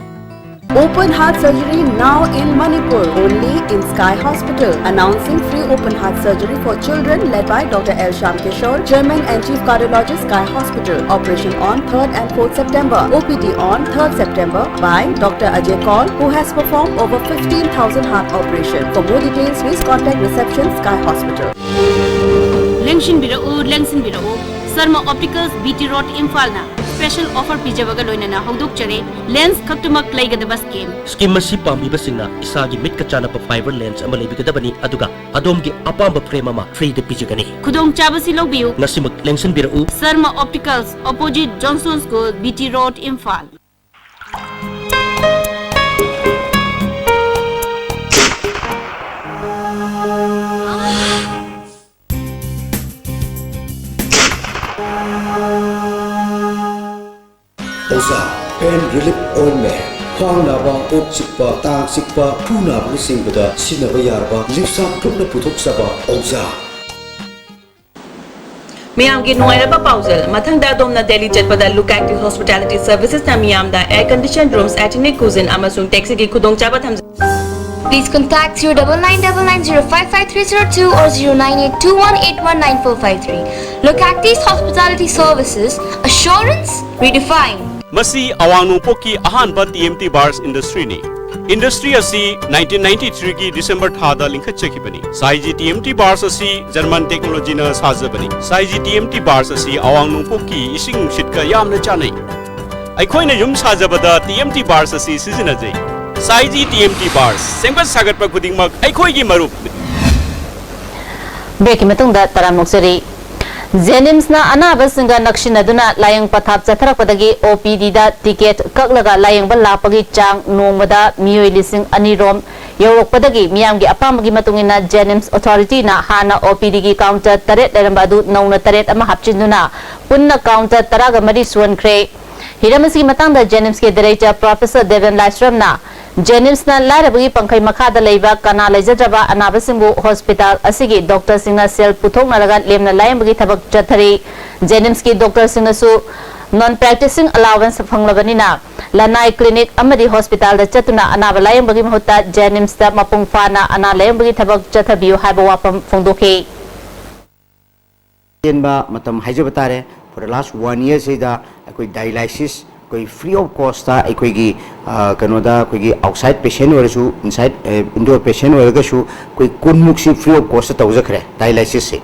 Open heart surgery now in Manipur, only in Sky Hospital. Announcing free open heart surgery for children led by Doctor L Shyam Kishore, Chairman and Chief Cardiologist, Sky Hospital. Operation on third and fourth September. O P D on third September by Doctor Ajay Kaul, who has performed over fifteen thousand heart operation. For more details, please contact reception, Sky Hospital. ꯂꯦꯡꯁꯤꯟꯕꯤꯔꯛꯎ, ꯂꯦꯡꯁꯤꯟꯕꯤꯔꯛꯎ꯫ Sarma optics, B T road, ꯏꯝꯐꯥꯜꯅ ꯁ꯭ꯄꯦꯁꯦꯜ ꯑꯣꯐꯔ ꯄꯤꯖꯕꯒ ꯂꯣꯏꯅꯅ ꯍꯧꯗꯣꯛꯆꯔꯤ꯫ ꯂꯦꯟꯁ ꯈꯛꯇꯃꯛ ꯂꯩꯒꯗꯕ ꯁ꯭ꯀꯤꯝ꯫ ꯁ꯭ꯀꯤꯝ ꯑꯁꯤ ꯄꯥꯝꯕꯤꯕꯁꯤꯡꯅ ꯏꯁꯥꯒꯤ ꯃꯤꯠꯀ ꯆꯥꯟꯅꯕ ꯐꯥꯏꯕꯔ ꯂꯦꯟꯁ ꯑꯃ ꯂꯩꯕꯤꯒꯗꯕꯅꯤ, ꯑꯗꯨꯒ ꯑꯗꯣꯝꯒꯤ ꯑꯄꯥꯝꯕ ꯐ꯭ꯔꯦꯝ ꯑꯃ ꯐ꯭ꯔꯤꯗ ꯄꯤꯖꯒꯅꯤ꯫ ꯈꯨꯗꯣꯡꯆꯥꯕꯁꯤ ꯂꯧꯕꯤꯌꯨ꯫ ꯉꯁꯤꯃꯛ ꯂꯦꯡꯁꯤꯟꯕꯤꯔꯛꯎ꯫ Sarma optics, opposite Johnson school, B T road, Imphal. ꯑꯣꯖꯥ, pain relief ointment꯫ ꯈ꯭ꯋꯥꯡ ꯅꯥꯕ, ꯀꯣꯛ ꯆꯤꯛꯄ, ꯇꯥꯡ ꯆꯤꯛꯄ, ꯈꯨ ꯅꯥꯕꯅꯆꯤꯡꯕꯗ ꯁꯤꯖꯤꯟꯅꯕ ꯌꯥꯔꯕ ꯂꯤꯞꯁꯥꯞ ꯒ꯭ꯔꯨꯞꯅ ꯄꯨꯊꯣꯛꯆꯕ ꯑꯣꯖꯥ꯫ ꯃꯌꯥꯝꯒꯤ ꯅꯨꯡꯉꯥꯏꯔꯕ ꯄꯥꯎꯖꯦꯜ꯫ ꯃꯊꯪꯗ ꯑꯗꯣꯝꯅ ꯗꯦꯜꯂꯤ ꯆꯠꯄꯗ Look Active Hospitality Servicesꯅ ꯃꯤꯌꯥꯝꯗ air conditioned rooms, ethnic cuisine ꯑꯃꯁꯨꯡ taxiꯒꯤ ꯈꯨꯗꯣꯡꯆꯥꯕ ꯊꯝꯖꯩ꯫ Please contact zero double nine double nine zero five five three zero two or zero nine eight two one eight one nine four five three. Look Active Hospitality Services, assurance redefined. ꯃꯁꯤ ꯑꯋꯥꯡ ꯅꯣꯡꯄꯣꯛꯀꯤ ꯑꯍꯥꯟꯕ ꯇꯤ ꯑꯦꯝ ꯇꯤ ꯕꯥꯔꯁ ꯏꯟꯗꯁꯇ꯭ꯔꯤꯅꯤ꯫ ꯏꯟꯗꯁꯇ꯭ꯔꯤ ꯑꯁꯤ nineteen ninety-threeꯒꯤ ꯗꯤꯁꯦꯝꯕꯔ ꯊꯥꯗ ꯂꯤꯡꯈꯠꯆꯈꯤꯕꯅꯤ꯫ ꯁꯥꯏꯖꯤ ꯇꯤ ꯑꯦꯝ ꯇꯤ ꯕꯥꯔꯁ ꯑꯁꯤ ꯖꯔꯃꯟ ꯇꯦꯛꯅꯣꯂꯣꯖꯤꯅ ꯁꯥꯖꯕꯅꯤ꯫ ꯁꯥꯏꯖꯤ ꯇꯤ ꯑꯦꯝ ꯇꯤ ꯕꯥꯔꯁ ꯑꯁꯤ ꯑꯋꯥꯡ ꯅꯣꯡꯄꯣꯛꯀꯤ ꯏꯁꯤꯡ ꯅꯨꯡꯁꯤꯠꯀ ꯌꯥꯝꯅ ꯆꯥꯟꯅꯩ꯫ ꯑꯩꯈꯣꯏꯅ ꯌꯨꯝ ꯁꯥꯖꯕꯗ ꯇꯤ ꯑꯦꯝ ꯇꯤ ꯕꯥꯔꯁ ꯑꯁꯤ ꯁꯤꯖꯤꯟꯅꯖꯩ꯫ ꯁꯥꯏꯖꯤ ꯇꯤ ꯑꯦꯝ ꯇꯤ ꯕꯥꯔꯁ, ꯁꯦꯝꯒꯠ ꯁꯥꯒꯠꯄ ꯈꯨꯗꯤꯡꯃꯛ ꯑꯩꯈꯣꯏꯒꯤ ꯃꯔꯨꯞ꯫ ꯕ꯭ꯔꯦꯛꯀꯤ ꯃꯇꯨꯡꯗ ꯇꯔꯥꯝꯅ ꯑꯣꯛꯆꯔꯤ꯫ ꯖꯦꯅꯤꯝꯁꯅ ꯑꯅꯥꯕꯁꯤꯡꯒ ꯅꯛꯁꯤꯟꯅꯗꯨꯅ ꯂꯥꯌꯦꯡ ꯄꯊꯥꯞ ꯆꯠꯊꯔꯛꯄꯗꯒꯤ ꯑꯣ ꯄꯤ ꯗꯤꯗ ꯇꯤꯀꯦꯠ ꯀꯛꯂꯒ ꯂꯥꯌꯦꯡꯕ ꯂꯥꯛꯄꯒꯤ ꯆꯥꯡ ꯅꯣꯡꯃꯗ ꯃꯤꯑꯣꯏ ꯂꯤꯁꯤꯡ ꯑꯅꯤ ꯔꯣꯝ ꯌꯧꯔꯛꯄꯗꯒꯤ ꯃꯤꯌꯥꯝꯒꯤ ꯑꯄꯥꯝꯕꯒꯤ ꯃꯇꯨꯡ ꯏꯟꯅ ꯖꯦꯅꯤꯝꯁ ꯑꯣꯊꯣꯔꯤꯇꯤꯅ ꯍꯥꯟꯅ ꯑꯣ ꯄꯤ ꯗꯤꯒꯤ ꯀꯥꯎꯟꯇꯔ ꯇꯔꯦꯠ ꯂꯩꯔꯝꯕ ꯑꯗꯨ ꯅꯧꯅ ꯇꯔꯦꯠ ꯑꯃ ꯍꯥꯞꯆꯤꯟꯗꯨꯅ ꯄꯨꯟꯅ ꯀꯥꯎꯟꯇꯔ ꯇꯔꯥꯒ ꯃꯔꯤ ꯁꯨꯍꯟꯈ꯭ꯔꯦ꯫ ꯍꯤꯔꯝ ꯑꯁꯤꯒꯤ ꯃꯇꯥꯡꯗ ꯖꯦꯅꯤꯝꯁꯀꯤ ꯗꯥꯏꯔꯦꯛꯇꯔ ꯄ꯭ꯔꯣꯐꯦꯁꯔ ꯗꯦꯕꯦꯟ ꯂꯥꯏꯁ꯭ꯔꯝꯅ ꯖꯦꯅꯤꯝꯁꯅ ꯂꯥꯏꯔꯕꯒꯤ ꯄꯪꯈꯩ ꯃꯈꯥꯗ ꯂꯩꯕ ꯀꯅꯥ ꯂꯩꯖꯗ꯭ꯔꯕ ꯑꯅꯥꯕꯁꯤꯡꯕꯨ ꯍꯣꯁꯄꯤꯇꯥꯜ ꯑꯁꯤꯒꯤ ꯗꯣꯛꯇꯔꯁꯤꯡꯅ ꯁꯦꯜ ꯄꯨꯊꯣꯛꯅꯔꯒ ꯂꯦꯝꯅ ꯂꯥꯌꯦꯡꯕꯒꯤ ꯊꯕꯛ ꯆꯠꯊꯔꯤ꯫ ꯖꯦꯅꯤꯝꯁꯀꯤ ꯗꯣꯛꯇꯔꯁꯤꯡꯅꯁꯨ ꯅꯣꯟ ꯄ꯭ꯔꯦꯛꯇꯤꯁꯤꯡ ꯑꯂꯥꯋꯦꯟꯁ ꯐꯪꯂꯕꯅꯤꯅ ꯂꯅꯥꯏ ꯀ꯭ꯂꯤꯅꯤꯛ ꯑꯃꯗꯤ ꯍꯣꯁꯄꯤꯇꯥꯜꯗ ꯆꯠꯇꯨꯅ ꯑꯅꯥꯕ ꯂꯥꯌꯦꯡꯕꯒꯤ ꯃꯍꯨꯠꯇ ꯖꯦꯅꯤꯝꯁꯇ ꯃꯄꯨꯡ ꯐꯥꯅ ꯑꯅꯥ ꯂꯥꯌꯦꯡꯕꯒꯤ ꯊꯕꯛ ꯆꯠꯊꯕꯤꯌꯨ ꯍꯥꯏꯕ ꯋꯥꯐꯝ ꯐꯣꯡꯗꯣꯛꯈꯤ꯫ ꯇꯦꯟꯕ ꯃꯇꯝ ꯍꯥꯏꯖꯕ ꯇꯥꯔꯦ꯫ For the last one year ꯁꯤꯗ ꯑꯩꯈꯣꯏ ꯗꯥꯏꯂꯥꯏꯁꯤꯁ ꯑꯩꯈꯣꯏ ꯐ꯭ꯔꯤ ꯑꯣꯐ ꯀꯣꯁꯇ ꯑꯩꯈꯣꯏꯒꯤ ꯑ, ꯀꯩꯅꯣꯗ ꯑꯩꯈꯣꯏꯒꯤ ꯑꯥꯎꯠꯁꯥꯏꯠ ꯄꯦꯁꯦꯟ ꯑꯣꯏꯔꯁꯨ, ꯏꯟꯁꯥꯏꯠ ꯏꯟꯗꯣꯔ ꯄꯦꯁꯦꯟ ꯑꯣꯏꯔꯒꯁꯨ ꯑꯩꯈꯣꯏ ꯀꯨꯟꯃꯨꯛꯁꯤ ꯐ꯭ꯔꯤ ꯑꯣꯐ ꯀꯣꯁꯇ ꯇꯧꯖꯈ꯭ꯔꯦ ꯗꯥꯏꯂꯥꯏꯁꯤꯁꯁꯤ꯫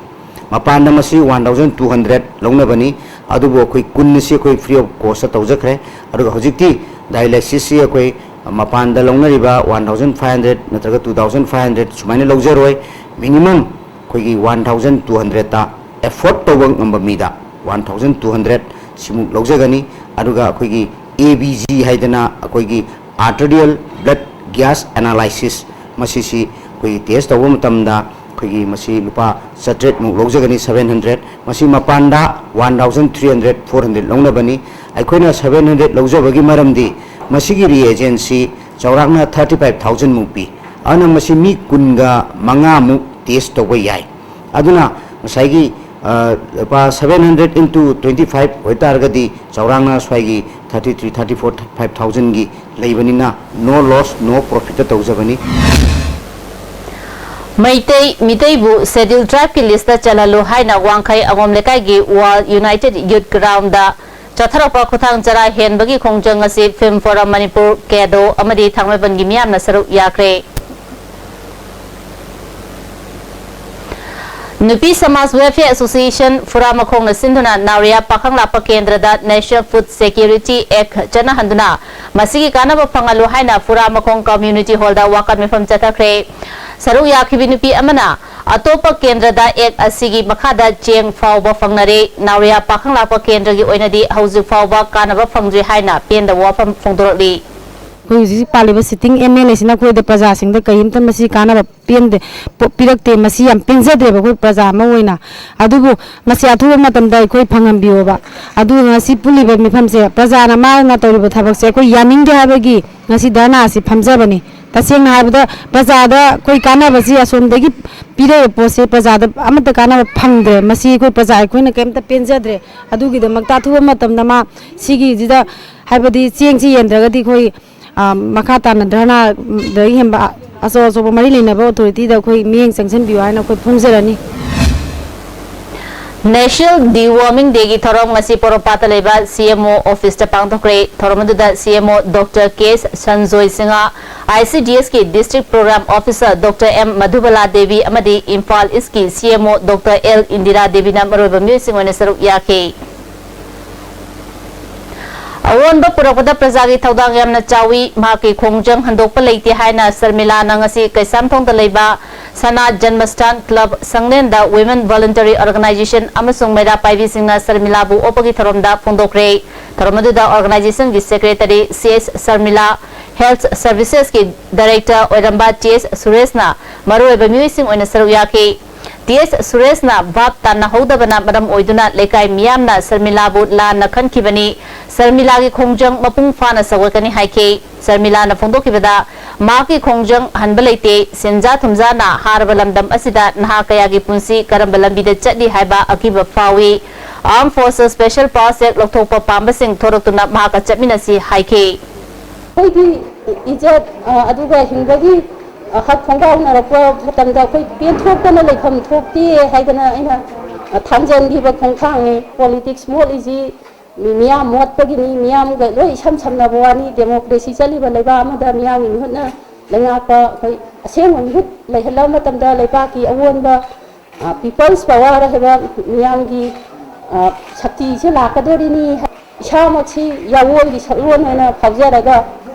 ꯃꯄꯥꯟꯗ ꯃꯁꯤ ꯋꯥꯟ ꯊꯥꯎꯖꯟ ꯇꯨ ꯍꯟꯗ꯭ꯔꯦꯗ ꯂꯧꯅꯕꯅꯤ, ꯑꯗꯨꯕꯨ ꯑꯩꯈꯣꯏ ꯀꯨꯟ ꯑꯁꯤ ꯑꯩꯈꯣꯏ ꯐ꯭ꯔꯤ ꯑꯣꯐ ꯀꯣꯁꯇ ꯇꯧꯖꯈ꯭ꯔꯦ꯫ ꯑꯗꯨꯒ ꯍꯧꯖꯤꯛꯇꯤ ꯗꯥꯏꯂꯥꯏꯁꯤꯁꯁꯤ ꯑꯩꯈꯣꯏ ꯃꯄꯥꯟꯗ ꯂꯧꯅꯔꯤꯕ ꯋꯥꯟ ꯊꯥꯎꯖꯟ ꯐꯥꯏꯚ ꯍꯟꯗ꯭ꯔꯦꯗ ꯅꯠꯇ꯭ꯔꯒ ꯇꯨ ꯊꯥꯎꯖꯟ ꯐꯥꯏꯚ ꯍꯟꯗ꯭ꯔꯦꯗ ꯁꯨꯃꯥꯏꯅ ꯂꯧꯖꯔꯣꯏ꯫ ꯃꯤꯅꯤꯃꯝ ꯑꯩꯈꯣꯏꯒꯤ ꯋꯥꯟ ꯊꯥꯎꯖꯟ ꯇꯨ ꯍꯟꯗ꯭ꯔꯦꯗꯇ ꯑꯦꯐꯣꯔꯗ ꯇꯧꯕ ꯉꯝꯕ ꯃꯤꯗ ꯋꯥꯟ ꯊꯥꯎꯖꯟ ꯇꯨ ꯍꯟꯗ꯭ꯔꯦꯗ ꯁꯤꯃꯨꯛ ꯂꯧꯖꯒꯅꯤ꯫ ꯑꯗꯨꯒ ꯑꯩꯈꯣꯏꯒꯤ ꯑꯦ ꯕꯤ ꯖꯤ ꯍꯥꯏꯗꯅ ꯑꯩꯈꯣꯏꯒꯤ arterial blood gas analysis, ꯃꯁꯤꯁꯤ ꯑꯩꯈꯣꯏꯒꯤ ꯇꯦꯁ ꯇꯧꯕ ꯃꯇꯝꯗ ꯑꯩꯈꯣꯏꯒꯤ ꯃꯁꯤ ꯂꯨꯄꯥ ꯆꯥꯇ꯭ꯔꯦꯠꯃꯨꯛ ꯂꯧꯖꯒꯅꯤ, ꯁꯚꯦꯟ ꯍꯟꯗ꯭ꯔꯦꯗ꯫ ꯃꯁꯤ ꯃꯄꯥꯟꯗ one thousand three hundred, four hundred ꯂꯧꯅꯕꯅꯤ꯫ ꯑꯩꯈꯣꯏꯅ ꯁꯚꯦꯟ ꯍꯟꯗ꯭ꯔꯦꯗ ꯂꯧꯖꯕꯒꯤ ꯃꯔꯝꯗꯤ ꯃꯁꯤꯒꯤ ꯔꯤꯑꯦꯖꯦꯟꯁꯤ ꯆꯥꯎꯔꯥꯛꯅ ꯊꯥꯔꯇꯤ ꯐꯥꯏꯚ ꯊꯥꯎꯖꯟꯃꯨꯛ ꯄꯤ꯫ ꯑꯗꯨꯅ ꯃꯁꯤ ꯃꯤ ꯀꯨꯟꯒ ꯃꯉꯥꯃꯨꯛ ꯇꯦꯁ ꯇꯧꯕ ꯌꯥꯏ꯫ ꯑꯗꯨꯅ ꯉꯁꯥꯏꯒꯤ ꯑ, ꯂꯨꯄꯥ seven hundred into twenty five ꯑꯣꯏꯇꯥꯔꯒꯗꯤ ꯆꯥꯎꯔꯥꯛꯅ ꯁ꯭ꯋꯥꯏꯒꯤ thirty three, thirty four, five ꯊꯥꯎꯖꯟꯒꯤ ꯂꯩꯕꯅꯤꯅ, no loss, no profitꯇ ꯇꯧꯖꯕꯅꯤ꯫ ꯃꯩꯇꯩ ꯃꯤꯇꯩꯕꯨ ꯁꯦꯗ꯭ꯌꯨꯜ ꯇ꯭ꯔꯥꯏꯕꯀꯤ ꯂꯤꯁꯇ ꯆꯜꯍꯜꯂꯨ ꯍꯥꯏꯅ ꯋꯥꯡꯈꯩ ꯑꯉꯣꯝ ꯂꯩꯀꯥꯏꯒꯤ ꯋꯥꯔꯜ ꯌꯨꯅꯥꯏꯇꯦꯗ ꯌꯨꯠ ꯒ꯭ꯔꯥꯎꯟꯗ ꯆꯠꯊꯔꯛꯄ ꯈꯨꯊꯥꯡ ꯆꯔꯥ ꯍꯦꯟꯕꯒꯤ ꯈꯣꯡꯖꯪ ꯑꯁꯤ ꯐꯤꯜꯝ ꯐꯣꯔꯝ ꯃꯅꯤꯄꯨꯔ, ꯀꯦꯗꯣ ꯑꯃꯗꯤ ꯊꯥꯡꯃꯩꯕꯟꯒꯤ ꯃꯤꯌꯥꯝꯅ ꯁꯔꯨꯛ ꯌꯥꯈ꯭ꯔꯦ꯫ ꯅꯨꯄꯤ ꯁꯃꯥꯖ ꯋꯦꯜꯐꯤꯌꯔ ꯑꯦꯁꯣꯁꯤꯌꯦꯁꯟ ꯐꯨꯔꯥꯃꯈꯣꯡꯅ ꯁꯤꯟꯗꯨꯅ ꯅꯥꯎꯔꯤꯌꯥ ꯄꯥꯈꯪꯂꯥꯛꯄ ꯀꯦꯟꯗ꯭ꯔꯗ National Food Security Act ꯆꯠꯅꯍꯟꯗꯨꯅ ꯃꯁꯤꯒꯤ ꯀꯥꯟꯅꯕ ꯐꯪꯍꯜꯂꯨ ꯍꯥꯏꯅ ꯐꯨꯔꯥꯃꯈꯣꯡ ꯀꯝꯃ꯭ꯌꯨꯅꯤꯇꯤ ꯍꯣꯜꯗ ꯋꯥꯀꯠ ꯃꯤꯐꯝ ꯆꯠꯊꯈ꯭ꯔꯦ꯫ ꯁꯔꯨꯛ ꯌꯥꯈꯤꯕꯤ ꯅꯨꯄꯤ ꯑꯃꯅ ꯑꯇꯣꯞꯄ ꯀꯦꯟꯗ꯭ꯔꯗ ꯑꯦꯛ ꯑꯁꯤꯒꯤ ꯃꯈꯥꯗ ꯆꯦꯡ ꯐꯥꯎꯕ ꯐꯪꯅꯔꯦ꯫ ꯅꯥꯎꯔꯤꯌꯥ ꯄꯥꯈꯪꯂꯥꯛꯄ ꯀꯦꯟꯗ꯭ꯔꯒꯤ ꯑꯣꯏꯅꯗꯤ ꯍꯧꯖꯤꯛ ꯐꯥꯎꯕ ꯀꯥꯟꯅꯕ ꯐꯪꯗ꯭ꯔꯤ ꯍꯥꯏꯅ ꯄꯦꯟꯗꯕ ꯋꯥꯐꯝ ꯐꯣꯡꯗꯣꯔꯛꯂꯤ꯫ ꯑꯩꯈꯣꯏ ꯍꯧꯖꯤꯛ ꯍꯧꯖꯤꯛ ꯄꯥꯜꯂꯤꯕ sitting M L A ꯁꯤꯅ ꯑꯩꯈꯣꯏꯗ ꯄ꯭ꯔꯖꯥꯁꯤꯡꯗ ꯀꯔꯤꯝꯇ ꯃꯁꯤ ꯀꯥꯟꯅꯕ ꯄꯦꯟꯗꯦ, ꯄꯣ-, ꯄꯤꯔꯛꯇꯦ꯫ ꯃꯁꯤ ꯌꯥꯝ ꯄꯦꯟꯖꯗ꯭ꯔꯦꯕ ꯑꯩꯈꯣꯏ ꯄ꯭ꯔꯖꯥ ꯑꯃ ꯑꯣꯏꯅ꯫ ꯑꯗꯨꯕꯨ ꯃꯁꯤ ꯑꯊꯨꯕ ꯃꯇꯝꯗ ꯑꯩꯈꯣꯏ ꯐꯪꯍꯟꯕꯤꯌꯣꯕ꯫ ꯑꯗꯨꯒ ꯉꯁꯤ ꯄꯨꯜꯂꯤꯕ ꯃꯤꯐꯝꯁꯦ ꯄ꯭ꯔꯖꯥꯅ ꯃꯥꯅ ꯇꯧꯔꯤꯕ ꯊꯕꯛꯁꯦ ꯑꯩꯈꯣꯏ ꯌꯥꯅꯤꯡꯗꯦ ꯍꯥꯏꯕꯒꯤ ꯉꯁꯤ ꯙꯔꯅꯥ ꯑꯁꯤ ꯐꯝꯖꯕꯅꯤ꯫ ꯇꯁꯦꯡꯅ ꯍꯥꯏꯔꯕꯗ ꯄ꯭ꯔꯖꯥꯗ ꯑꯩꯈꯣꯏ ꯀꯥꯟꯅꯕꯁꯤ ꯑꯁꯣꯝꯗꯒꯤ ꯄꯤꯔꯛꯏꯕ ꯄꯣꯠꯁꯦ ꯄ꯭ꯔꯖꯥꯗ ꯑꯃꯠꯇ ꯀꯥꯟꯅꯕ ꯐꯪꯗ꯭ꯔꯦ꯫ ꯃꯁꯤ ꯑꯩꯈꯣꯏ ꯄ꯭ꯔꯖꯥ ꯑꯩꯈꯣꯏꯅ ꯀꯔꯤꯝꯇ ꯄꯦꯟꯖꯗ꯭ꯔꯦ꯫ ꯑꯗꯨꯒꯤꯗꯃꯛꯇ ꯑꯊꯨꯕ ꯃꯇꯝꯗ ꯃꯥ ꯁꯤꯒꯤꯁꯤꯗ, ꯍꯥꯏꯕꯗꯤ ꯆꯦꯡꯁꯤ ꯌꯦꯟꯗ꯭ꯔꯒꯗꯤ ꯑꯩꯈꯣꯏ, ꯑ, ꯃꯈꯥ ꯇꯥꯅ ꯙꯔꯅꯥꯗꯒꯤ ꯍꯦꯟꯕ ꯑꯆꯧ ꯑꯆꯧꯕ ꯃꯔꯤ ꯂꯩꯅꯕ authority ꯗ ꯑꯩꯈꯣꯏ ꯃꯤꯠꯌꯦꯡ ꯆꯪꯁꯤꯟꯕꯤꯌꯨ ꯍꯥꯏꯅ ꯑꯩꯈꯣꯏ ꯐꯣꯡꯖꯔꯅꯤ꯫ National Deworming Day ꯒꯤ ꯊꯧꯔꯝ ꯉꯁꯤ ꯄꯣꯔꯣꯝꯄꯥꯠꯇ ꯂꯩꯕ C M O office ꯇ ꯄꯥꯡꯊꯣꯛꯈ꯭ꯔꯦ꯫ ꯊꯧꯔꯝ ꯑꯗꯨꯗ C M O Doctor K Sanjoy Singh, I C D S ꯀꯤ District Program Officer Doctor M Madhubala Devi ꯑꯃꯗꯤ ꯏꯝꯐꯥꯜ East ꯀꯤ C M O Doctor L Indira ꯗꯦꯕꯤꯅ ꯃꯔꯨꯑꯣꯏꯕ ꯃꯤꯑꯣꯏꯁꯤꯡ ꯑꯣꯏꯅ ꯁꯔꯨꯛ ꯌꯥꯈꯤ꯫ ꯑꯑꯣꯟꯕ ꯄꯨꯔꯛꯄꯗ ꯄ꯭ꯔꯖꯥꯒꯤ ꯊꯧꯗꯥꯡ ꯌꯥꯝꯅ ꯆꯥꯎꯏ꯫ ꯃꯍꯥꯛꯀꯤ ꯈꯣꯡꯖꯪ ꯍꯟꯗꯣꯛꯄ ꯂꯩꯇꯦ ꯍꯥꯏꯅ ꯁꯔꯃꯤꯂꯥꯅ ꯉꯁꯤ ꯀꯩꯁꯥꯝꯊꯣꯡꯗ ꯂꯩꯕ ꯁꯅꯥ ꯖꯟꯃꯁꯊꯥꯟ ꯀ꯭ꯂꯕ ꯁꯪꯂꯦꯟꯗ Women Voluntary Organization ꯑꯃꯁꯨꯡ ꯃꯩꯔꯥ ꯄꯥꯏꯕꯤꯁꯤꯡꯅ ꯁꯔꯃꯤꯂꯥꯕꯨ ꯑꯣꯛꯄꯒꯤ ꯊꯧꯔꯝꯗ ꯐꯣꯡꯗꯣꯛꯈ꯭ꯔꯦ꯫ ꯊꯧꯔꯝ ꯑꯗꯨꯗ organization ꯒꯤ secretary C H Sharmila, health services ꯀꯤ director ꯑꯣꯏꯔꯝꯕ T H ꯁꯨꯔꯦꯁꯅ ꯃꯔꯨꯑꯣꯏꯕ ꯃꯤꯑꯣꯏꯁꯤꯡ ꯑꯣꯏꯅ ꯁꯔꯨꯛ ꯌꯥꯈꯤ꯫ T H ꯁꯨꯔꯦꯁꯅ ꯚꯥꯞ ꯇꯥꯅꯍꯧꯗꯕꯅ ꯃꯔꯝ ꯑꯣꯏꯗꯨꯅ ꯂꯩꯀꯥꯏ ꯃꯤꯌꯥꯝꯅ ꯁꯔꯃꯤꯂꯥꯕꯨ ꯂꯥꯟꯅ ꯈꯟꯈꯤꯕꯅꯤ꯫ ꯁꯔꯃꯤꯂꯥꯒꯤ ꯈꯣꯡꯖꯪ ꯃꯄꯨꯡ ꯐꯥꯅ ꯁꯧꯒꯠꯀꯅꯤ ꯍꯥꯏꯈꯤ꯫ ꯁꯔꯃꯤꯂꯥꯅ ꯐꯣꯡꯗꯣꯛꯈꯤꯕꯗ, ꯃꯍꯥꯛꯀꯤ ꯈꯣꯡꯖꯪ ꯍꯟꯕ ꯂꯩꯇꯦ꯫ ꯁꯦꯟꯖꯥ ꯊꯨꯝꯖꯥꯅ ꯍꯥꯔꯕ ꯂꯝꯗꯝ ꯑꯁꯤꯗ ꯅꯍꯥ ꯀꯌꯥꯒꯤ ꯄꯨꯟꯁꯤ ꯀꯔꯝꯕ ꯂꯝꯕꯤꯗ ꯆꯠꯂꯤ ꯍꯥꯏꯕ ꯑꯀꯤꯕ ꯐꯥꯎꯏ꯫ Armed Forces Special Powers Act ꯂꯧꯊꯣꯛꯄ ꯄꯥꯝꯕꯁꯤꯡ ꯊꯣꯔꯛꯇꯨꯅ ꯃꯍꯥꯛꯀ ꯆꯠꯃꯤꯟꯅꯁꯤ ꯍꯥꯏꯈꯤ꯫ ꯑꯩꯈꯣꯏꯒꯤ ꯏꯖꯠ, ꯑ, ꯑꯗꯨꯒ ꯍꯤꯡꯕꯒꯤ, ꯑ, ꯍꯛ ꯈꯣꯡꯒꯥꯎꯅꯔꯛꯄ ꯃꯇꯝꯗ ꯑꯩꯈꯣꯏ ꯄꯦꯟꯊꯣꯛꯇꯅ ꯂꯩꯐꯝ ꯊꯣꯛꯇꯦ ꯍꯥꯏꯗꯅ ꯑꯩꯅ, ꯑ, ꯊꯥꯡꯖꯟꯈꯤꯕ ꯈꯣꯡꯊꯥꯡꯅꯤ꯫ Politics ꯃꯣꯠꯂꯤꯁꯤ ꯃꯤ-, ꯃꯤꯌꯥꯝ ꯃꯣꯠꯄꯒꯤꯅꯤ, ꯃꯤꯌꯥꯝꯒ ꯂꯣꯏ ꯏꯁꯝ ꯁꯝꯅꯕ ꯋꯥꯅꯤ꯫ Democracy ꯆꯠꯂꯤꯕ ꯂꯩꯕꯥꯛ ꯑꯃꯗ ꯃꯤꯌꯥꯝꯒꯤ ꯃꯤꯍꯨꯠꯅ ꯂꯩꯉꯥꯛꯄ ꯑꯩꯈꯣꯏ ꯑꯁꯦꯡꯕ ꯃꯤꯍꯨꯠ ꯂꯩꯍꯜꯂꯕ ꯃꯇꯝꯗ ꯂꯩꯕꯥꯛꯀꯤ ꯑꯑꯣꯟꯕ, ꯑ, People's Power ꯍꯥꯏꯕ ꯃꯤꯌꯥꯝꯒꯤ, ꯑ, ꯁꯛꯇꯤꯁꯦ ꯂꯥꯛꯀꯗꯣꯔꯤꯅꯤ꯫ ꯏꯁꯥꯃꯛꯁꯤ ꯌꯥꯋꯣꯜꯒꯤ ꯁꯛꯂꯣꯟ ꯑꯣꯏꯅ ꯐꯥꯎꯖꯔꯒ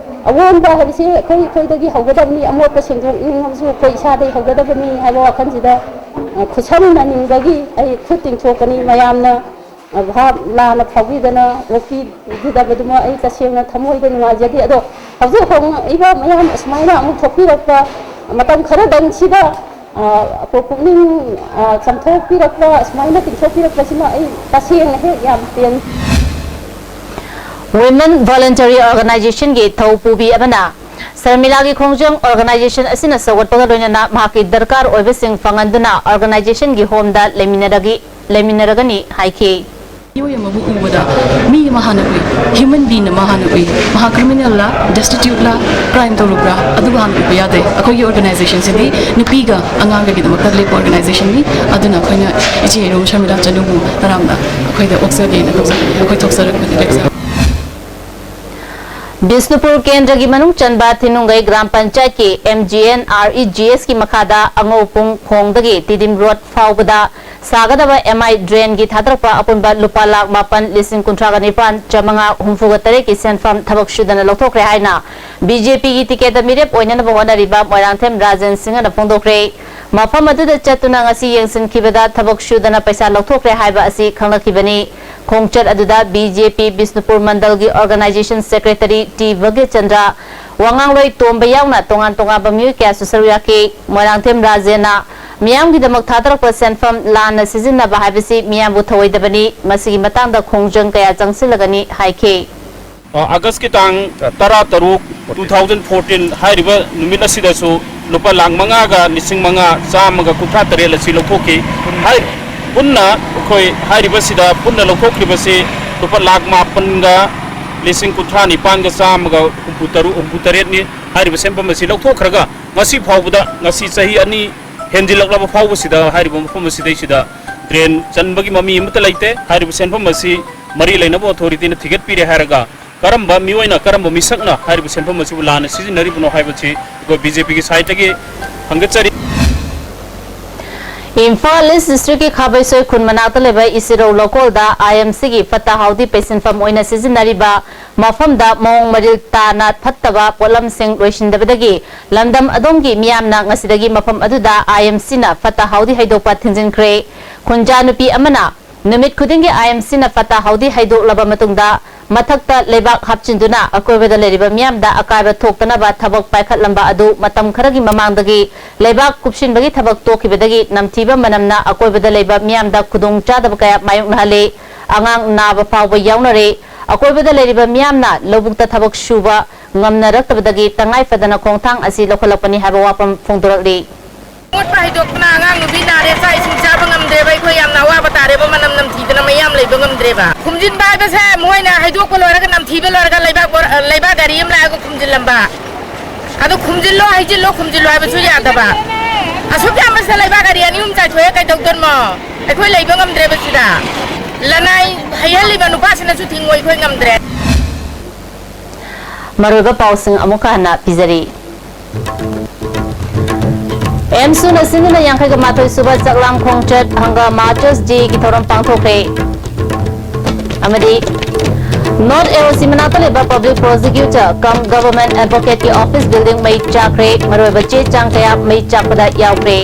ꯑꯑꯣꯟꯕ ꯍꯥꯏꯕꯁꯤ ꯑꯩꯈꯣꯏ ꯑꯩꯈꯣꯏꯗꯒꯤ ꯍꯧꯒꯗꯕꯅꯤ, ꯑꯃꯣꯠꯄ ꯁꯦꯡꯗꯣꯛꯅꯤꯡꯉꯕꯁꯨ ꯑꯩꯈꯣꯏ ꯏꯁꯥꯗꯒꯤ ꯍꯧꯒꯗꯕꯅꯤ ꯍꯥꯏꯕ ꯋꯥꯈꯜꯁꯤꯗ, ꯑ, ꯈꯨꯠꯁꯝꯅꯅꯤꯡꯕꯒꯤ ꯑꯩ ꯈꯨꯠ ꯇꯤꯡꯊꯣꯛꯀꯅꯤ꯫ ꯃꯌꯥꯝꯅ, ꯑ, ꯚꯥꯞ ꯂꯥꯟꯅ ꯐꯥꯎꯕꯤꯗꯅ ꯑꯣꯛꯄꯤꯈꯤꯗꯕꯗꯨꯃ ꯑꯩ ꯇꯁꯦꯡꯅ ꯊꯃꯣꯏꯗ ꯅꯨꯡꯉꯥꯏꯖꯗꯦ꯫ ꯑꯗꯣ ꯍꯧꯖꯤꯛ ꯍꯣꯡꯂꯛꯏꯕ ꯃꯌꯥꯝ ꯑꯁꯨꯃꯥꯏꯅ ꯑꯃꯨꯛ ꯊꯣꯛꯄꯤꯔꯛꯄ ꯃꯇꯝ ꯈꯔꯗꯪꯁꯤꯗ, ꯑ, ꯄꯨꯛꯅꯤꯡ, ꯑ, ꯆꯝꯊꯣꯛꯄꯤꯔꯛꯄ, ꯑꯁꯨꯃꯥꯏꯅ ꯇꯤꯡꯊꯣꯛꯄꯤꯔꯛꯄꯁꯤꯃ ꯑꯩ ꯇꯁꯦꯡꯅ ꯍꯦꯛ ꯌꯥꯝ ꯄꯦꯟ- Women Voluntary Organizationꯒꯤ ꯊꯧ ꯄꯨꯕꯤ ꯑꯃꯅ ꯁꯔꯃꯤꯂꯥꯒꯤ ꯈꯣꯡꯖꯪ organization ꯑꯁꯤꯅ ꯁꯧꯒꯠꯄꯒ ꯂꯣꯏꯅꯅ ꯃꯍꯥꯛꯀꯤ ꯗꯔꯀꯥꯔ ꯑꯣꯏꯕꯁꯤꯡ ꯐꯪꯍꯟꯗꯨꯅ organizationꯒꯤ ꯍꯣꯝꯗ ꯂꯩꯃꯤꯟꯅꯔꯒꯤ, ꯂꯩꯃꯤꯟꯅꯔꯒꯅꯤ ꯍꯥꯏꯈꯤ꯫ ꯃꯤꯑꯣꯏ ꯑꯃꯕꯨ ꯎꯕꯗ ꯃꯤ ꯑꯃ ꯍꯥꯟꯅ ꯎꯏ, human being ꯑꯃ ꯍꯥꯟꯅ ꯎꯏ꯫ ꯃꯍꯥꯛ criminalꯂ, destituteꯂ, crime ꯇꯧꯔꯨꯕ꯭ꯔꯥ, ꯑꯗꯨꯕꯨ ꯍꯥꯟꯅ ꯎꯕ ꯌꯥꯗꯦ꯫ ꯑꯩꯈꯣꯏꯒꯤ organizationꯁꯤꯗꯤ ꯅꯨꯄꯤꯒ ꯑꯉꯥꯡꯒꯒꯤꯗꯃꯛꯇ ꯂꯦꯞꯄ organizationꯅꯤ꯫ ꯑꯗꯨꯅ ꯑꯩꯈꯣꯏꯅ ꯏꯆꯦ ꯏꯔꯨꯝ ꯁꯔꯃꯤꯂꯥ ꯆꯅꯨꯕꯨ ꯇꯔꯥꯝꯅ ꯑꯩꯈꯣꯏꯗ ꯑꯣꯛꯆꯒꯦꯅ ꯇꯧꯖꯕꯅꯤ꯫ ꯑꯩꯈꯣꯏ ꯊꯣꯛꯆꯔꯛꯄꯅꯤ, ꯂꯦꯛꯆꯔꯛꯄꯅꯤ꯫ ꯕꯤꯁꯅꯨꯄꯨꯔ ꯀꯦꯟꯗ꯭ꯔꯒꯤ ꯃꯅꯨꯡ ꯆꯟꯕ ꯊꯤꯅꯨꯡꯒꯩ ꯒ꯭ꯔꯥꯝ ꯄꯟꯆꯥꯌꯠꯀꯤ M G N R E G Sꯀꯤ ꯃꯈꯥꯗ ꯑꯉꯧꯄꯨꯡ ꯈꯣꯡꯗꯒꯤ ꯇꯤꯗꯤꯝ ꯔꯣꯗ ꯐꯥꯎꯕꯗ ꯁꯥꯒꯗꯕ M I drainꯒꯤ ꯊꯥꯗꯔꯛꯄ ꯑꯄꯨꯟꯕ ꯂꯨꯄꯥ ꯂꯥꯈ ꯃꯥꯄꯟ ꯂꯤꯁꯤꯡ ꯀꯨꯟꯊ꯭ꯔꯥꯒ ꯅꯤꯄꯥꯟ ꯆꯥꯃꯉꯥ ꯍꯨꯝꯐꯨꯒ ꯇꯔꯦꯠꯀꯤ ꯁꯦꯟꯐꯝ ꯊꯕꯛ ꯁꯨꯗꯅ ꯂꯧꯊꯣꯛꯈ꯭ꯔꯦ ꯍꯥꯏꯅ B J Pꯒꯤ ꯇꯤꯀꯦꯠꯇ ꯃꯤꯔꯦꯞ ꯑꯣꯏꯅꯅꯕ ꯍꯣꯠꯅꯔꯤꯕ ꯃꯣꯏꯔꯥꯡꯊꯦꯝ ꯔꯥꯖꯦꯟ ꯁꯤꯡꯍꯅ ꯐꯣꯡꯗꯣꯛꯈ꯭ꯔꯦ꯫ ꯃꯐꯝ ꯑꯗꯨꯗ ꯆꯠꯇꯨꯅ ꯉꯁꯤ ꯌꯦꯡꯁꯤꯟꯈꯤꯕꯗ ꯊꯕꯛ ꯁꯨꯗꯅ ꯄꯩꯁꯥ ꯂꯧꯊꯣꯛꯈ꯭ꯔꯦ ꯍꯥꯏꯕ ꯑꯁꯤ ꯈꯪꯂꯛꯈꯤꯕꯅꯤ꯫ ꯈꯣꯡꯆꯠ ꯑꯗꯨꯗ B J P Bishnupur ꯃꯟꯗꯜꯒꯤ organization secretary T Bhagyachandra, ꯋꯥꯉꯥꯡꯂꯣꯏ ꯇꯣꯝꯕ ꯌꯥꯎꯅ ꯇꯣꯉꯥꯟ ꯇꯣꯉꯥꯟꯕ ꯃꯤꯑꯣꯏ ꯀꯌꯥꯁꯨ ꯁꯔꯨꯛ ꯌꯥꯈꯤ꯫ ꯃꯣꯏꯔꯥꯡꯊꯦꯝ ꯔꯥꯖꯦꯟꯅ ꯃꯤꯌꯥꯝꯒꯤꯗꯃꯛ ꯊꯥꯗꯔꯛꯄ ꯁꯦꯟꯐꯝ ꯂꯥꯟꯅ ꯁꯤꯖꯤꯟꯅꯕ ꯍꯥꯏꯕꯁꯤ ꯃꯤꯌꯥꯝꯕꯨ ꯊꯧꯑꯣꯏꯗꯕꯅꯤ꯫ ꯃꯁꯤꯒꯤ ꯃꯇꯥꯡꯗ ꯈꯣꯡꯖꯪ ꯀꯌꯥ ꯆꯪꯁꯤꯜꯂꯒꯅꯤ ꯍꯥꯏꯈꯤ꯫ ꯑ, ꯑꯥꯒꯁꯀꯤ ꯇꯥꯡ ꯇꯔꯥ ꯇꯔꯨꯛ, two thousand fourteen ꯍꯥꯏꯔꯤꯕ ꯅꯨꯃꯤꯠ ꯑꯁꯤꯗꯁꯨ ꯂꯨꯄꯥ ꯂꯥꯈ ꯃꯉꯥꯒ ꯂꯤꯁꯤꯡ ꯃꯉꯥ ꯆꯥꯝꯃꯒ ꯀꯨꯟꯊ꯭ꯔꯥ ꯇꯔꯦꯠ ꯑꯁꯤ ꯂꯧꯊꯣꯛꯈꯤ꯫ ꯍꯥꯏ-, ꯄꯨꯟꯅ ꯑꯩꯈꯣꯏ ꯍꯥꯏꯔꯤꯕꯁꯤꯗ ꯄꯨꯟꯅ ꯂꯧꯊꯣꯛꯈ꯭ꯔꯤꯕꯁꯤ ꯂꯨꯄꯥ ꯂꯥꯈ ꯃꯥꯄꯟꯒ ꯂꯤꯁꯤꯡ ꯀꯨꯟꯊ꯭ꯔꯥ ꯅꯤꯄꯥꯟꯒ ꯆꯥꯝꯃꯒ ꯍꯨꯝꯐꯨ ꯇꯔꯨꯛ, ꯍꯨꯝꯐꯨ ꯇꯔꯦꯠꯅꯤ꯫ ꯍꯥꯏꯔꯤꯕ ꯁꯦꯟꯐꯝ ꯑꯁꯤ ꯂꯧꯊꯣꯛꯈ꯭ꯔꯒ ꯉꯁꯤ ꯐꯥꯎꯕꯗ, ꯉꯁꯤ ꯆꯍꯤ ꯑꯅꯤ ꯍꯦꯟꯖꯤꯜꯂꯛꯂꯕ ꯐꯥꯎꯕꯁꯤꯗ ꯍꯥꯏꯔꯤꯕ ꯃꯐꯝ ꯑꯁꯤꯗꯩꯁꯤꯗ drain ꯆꯟꯕꯒꯤ ꯃꯃꯤ ꯑꯃꯠꯇ ꯂꯩꯇꯦ꯫ ꯍꯥꯏꯔꯤꯕ ꯁꯦꯟꯐꯝ ꯑꯁꯤ ꯃꯔꯤ ꯂꯩꯅꯕ authorityꯅ ꯊꯤꯒꯠꯄꯤꯔꯦ ꯍꯥꯏꯔꯒ ꯀꯔꯝꯕ ꯃꯤꯑꯣꯏꯅ, ꯀꯔꯝꯕ ꯃꯤꯁꯛꯅ ꯍꯥꯏꯔꯤꯕ ꯁꯦꯟꯐꯝ ꯑꯁꯤꯕꯨ ꯂꯥꯟꯅ ꯁꯤꯖꯤꯟꯅꯔꯤꯕꯅꯣ ꯍꯥꯏꯕꯁꯤ ꯑꯩꯈꯣꯏ B J Pꯒꯤ sideꯇꯒꯤ ꯍꯪꯒꯠꯆꯔꯤ꯫ ꯏꯝꯐꯥꯜ ꯏꯁ ꯗꯤꯁꯇ꯭ꯔꯤꯛꯀꯤ ꯈꯥꯕꯩꯁꯣꯏ ꯈꯨꯟ ꯃꯅꯥꯛꯇ ꯂꯩꯕ ꯏꯁꯤꯔꯧ ꯂꯧꯀꯣꯜꯗ ꯑꯥꯏ ꯑꯦꯝ ꯁꯤꯒꯤ ꯐꯠꯇ ꯍꯥꯎꯗꯤ ꯄꯩꯁꯤꯟꯐꯝ ꯑꯣꯏꯅ ꯁꯤꯖꯤꯟꯅꯔꯤꯕ ꯃꯐꯝꯗ ꯃꯑꯣꯡ ꯃꯔꯤꯜ ꯇꯥꯅ ꯐꯠꯇꯕ ꯄꯣꯠꯂꯝꯁꯤꯡ ꯂꯣꯏꯁꯤꯟꯗꯕꯗꯒꯤ ꯂꯝꯗꯝ ꯑꯗꯣꯝꯒꯤ ꯃꯤꯌꯥꯝꯅ ꯉꯁꯤꯗꯒꯤ ꯃꯐꯝ ꯑꯗꯨꯗ ꯑꯥꯏ ꯑꯦꯝ ꯁꯤꯅ ꯐꯠꯇ ꯍꯥꯎꯗꯤ ꯍꯩꯗꯣꯛꯄ ꯊꯤꯡꯖꯤꯟꯈ꯭ꯔꯦ꯫ ꯈꯨꯟꯖꯥ ꯅꯨꯄꯤ ꯑꯃꯅ ꯅꯨꯃꯤꯠ ꯈꯨꯗꯤꯡꯒꯤ ꯑꯥꯏ ꯑꯦꯝ ꯁꯤꯅ ꯐꯠꯇ ꯍꯥꯎꯗꯤ ꯍꯩꯗꯣꯛꯂꯕ ꯃꯇꯨꯡꯗ ꯃꯊꯛꯇ ꯂꯩꯕꯥꯛ ꯍꯥꯞꯆꯤꯟꯗꯨꯅ ꯑꯀꯣꯏꯕꯗ ꯂꯩꯔꯤꯕ ꯃꯤꯌꯥꯝꯗ ꯑꯀꯥꯏꯕ ꯊꯣꯛꯇꯅꯕ ꯊꯕꯛ ꯄꯥꯏꯈꯠꯂꯝꯕ ꯑꯗꯨ ꯃꯇꯝ ꯈꯔꯒꯤ ꯃꯃꯥꯡꯗꯒꯤ ꯂꯩꯕꯥꯛ ꯀꯨꯞꯁꯤꯟꯕꯒꯤ ꯊꯕꯛ ꯇꯣꯛꯈꯤꯕꯗꯒꯤ ꯅꯝꯊꯤꯕ ꯃꯅꯝꯅ ꯑꯀꯣꯏꯕꯗ ꯂꯩꯕ ꯃꯤꯌꯥꯝꯗ ꯈꯨꯗꯣꯡ ꯆꯥꯗꯕ ꯀꯌꯥ ꯃꯥꯌꯣꯛꯅꯍꯜꯂꯤ꯫ ꯑꯉꯥꯡ ꯅꯥꯕ ꯐꯥꯎꯕ ꯌꯥꯎꯅꯔꯦ꯫ ꯑꯀꯣꯏꯕꯗ ꯂꯩꯔꯤꯕ ꯃꯤꯌꯥꯝꯅ ꯂꯧꯕꯨꯛꯇ ꯊꯕꯛ ꯁꯨꯕ ꯉꯝꯅꯔꯛꯇꯕꯗꯒꯤ ꯇꯉꯥꯏ ꯐꯗꯅ ꯈꯣꯡꯊꯥꯡ ꯑꯁꯤ ꯂꯧꯈꯠꯂꯛꯄꯅꯤ ꯍꯥꯏꯕ ꯋꯥꯐꯝ ꯐꯣꯡꯗꯣꯔꯛꯂꯤ꯫ ꯃꯣꯠꯄ ꯍꯩꯗꯣꯛꯇꯅ ꯑꯉꯥꯡ ꯅꯨꯄꯤ ꯅꯥꯔꯦ, ꯆꯥꯛ ꯏꯁꯤꯡ ꯆꯥꯕ ꯉꯝꯗ꯭ꯔꯦꯕ, ꯑꯩꯈꯣꯏ ꯌꯥꯝꯅ ꯑꯋꯥꯕ ꯇꯥꯔꯦꯕ, ꯃꯅꯝ ꯅꯝꯊꯤꯗꯅ ꯃꯌꯥꯝ ꯂꯩꯕ ꯉꯝꯗ꯭ꯔꯦꯕ꯫ ꯈꯨꯝꯖꯤꯟꯕ ꯍꯥꯏꯕꯁꯦ ꯃꯣꯏꯅ ꯍꯩꯗꯣꯛꯄ ꯂꯣꯏꯔꯒ, ꯅꯝꯊꯤꯕ ꯂꯣꯏꯔꯒ ꯂꯩꯕꯥꯛ ꯕꯣꯔ-, ꯂꯩꯕꯥꯛ ꯒꯥꯔꯤ ꯑꯃ ꯂꯥꯛꯑꯒ ꯈꯨꯝꯖꯤꯜꯂꯝꯕ꯫ ꯑꯗꯨ ꯈꯨꯝꯖꯤꯜꯂꯣ, ꯍꯩꯖꯤꯜꯂꯣ, ꯈꯨꯝꯖꯤꯜꯂꯣ ꯍꯥꯏꯕꯁꯨ ꯌꯥꯗꯕ꯫ ꯑꯁꯨꯛ ꯌꯥꯝꯕꯁꯤꯗ ꯂꯩꯕꯥꯛ ꯒꯥꯔꯤ ꯑꯅꯤ ꯑꯍꯨꯝ ꯆꯥꯏꯊꯣꯛꯑꯦ, ꯀꯩꯗꯧꯗꯣꯏꯅꯣ? ꯑꯩꯈꯣꯏ ꯂꯩꯕ ꯉꯝꯗ꯭ꯔꯦꯕ ꯁꯤꯗ꯫ ꯂꯅꯥꯏ ꯍꯩꯍꯜꯂꯤꯕ ꯅꯨꯄꯥꯁꯤꯅꯁꯨ ꯊꯤꯡꯉꯣ, ꯑꯩꯈꯣꯏ ꯉꯝꯗ꯭ꯔꯦ꯫ ꯃꯔꯨꯑꯣꯏꯕ ꯄꯥꯎꯁꯤꯡ ꯑꯃꯨꯛꯀ ꯍꯟꯅ ꯄꯤꯖꯔꯤ꯫ ꯑꯦꯝꯁꯨꯅ ꯁꯤꯟꯗꯨꯅ ꯌꯥꯡꯈꯩꯒ ꯃꯥꯊꯣꯏ ꯁꯨꯕ ꯆꯥꯛꯂꯥꯝ ꯈꯣꯡꯆꯠ ꯍꯪꯒꯥꯝ Martyrs Dayꯒꯤ ꯊꯧꯔꯝ ꯄꯥꯡꯊꯣꯛꯈ꯭ꯔꯦ꯫ ꯑꯃꯗꯤ North A O C ꯃꯅꯥꯛꯇ ꯂꯩꯕ Public Prosecutor cum Government Advocateꯀꯤ office building ꯃꯩ ꯆꯥꯛꯈ꯭ꯔꯦ꯫ ꯃꯔꯨꯑꯣꯏꯕ ꯆꯦ ꯆꯥꯡ ꯀꯌꯥ ꯃꯩ ꯆꯥꯛꯄꯗ ꯌꯥꯎꯈ꯭ꯔꯦ꯫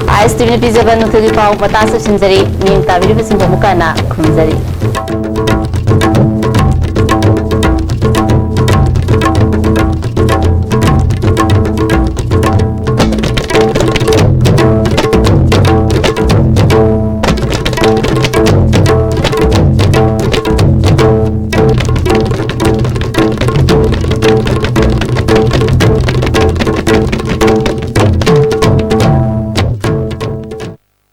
ꯑꯥꯏ ꯑꯦꯁ ꯇꯤꯚꯤꯅ ꯄꯤꯖꯕ ꯅꯨꯡꯊꯤꯜꯒꯤ ꯄꯥꯎ ꯃꯇꯥꯡ ꯁꯨꯞꯁꯤꯟꯖꯔꯤ꯫ ꯃꯤꯠꯌꯦꯡ ꯇꯥꯕꯤꯔꯤꯕꯁꯤꯡꯕꯨ ꯑꯃꯨꯛꯀ ꯍꯟꯅ ꯈꯨꯔꯨꯝꯖꯔꯤ꯫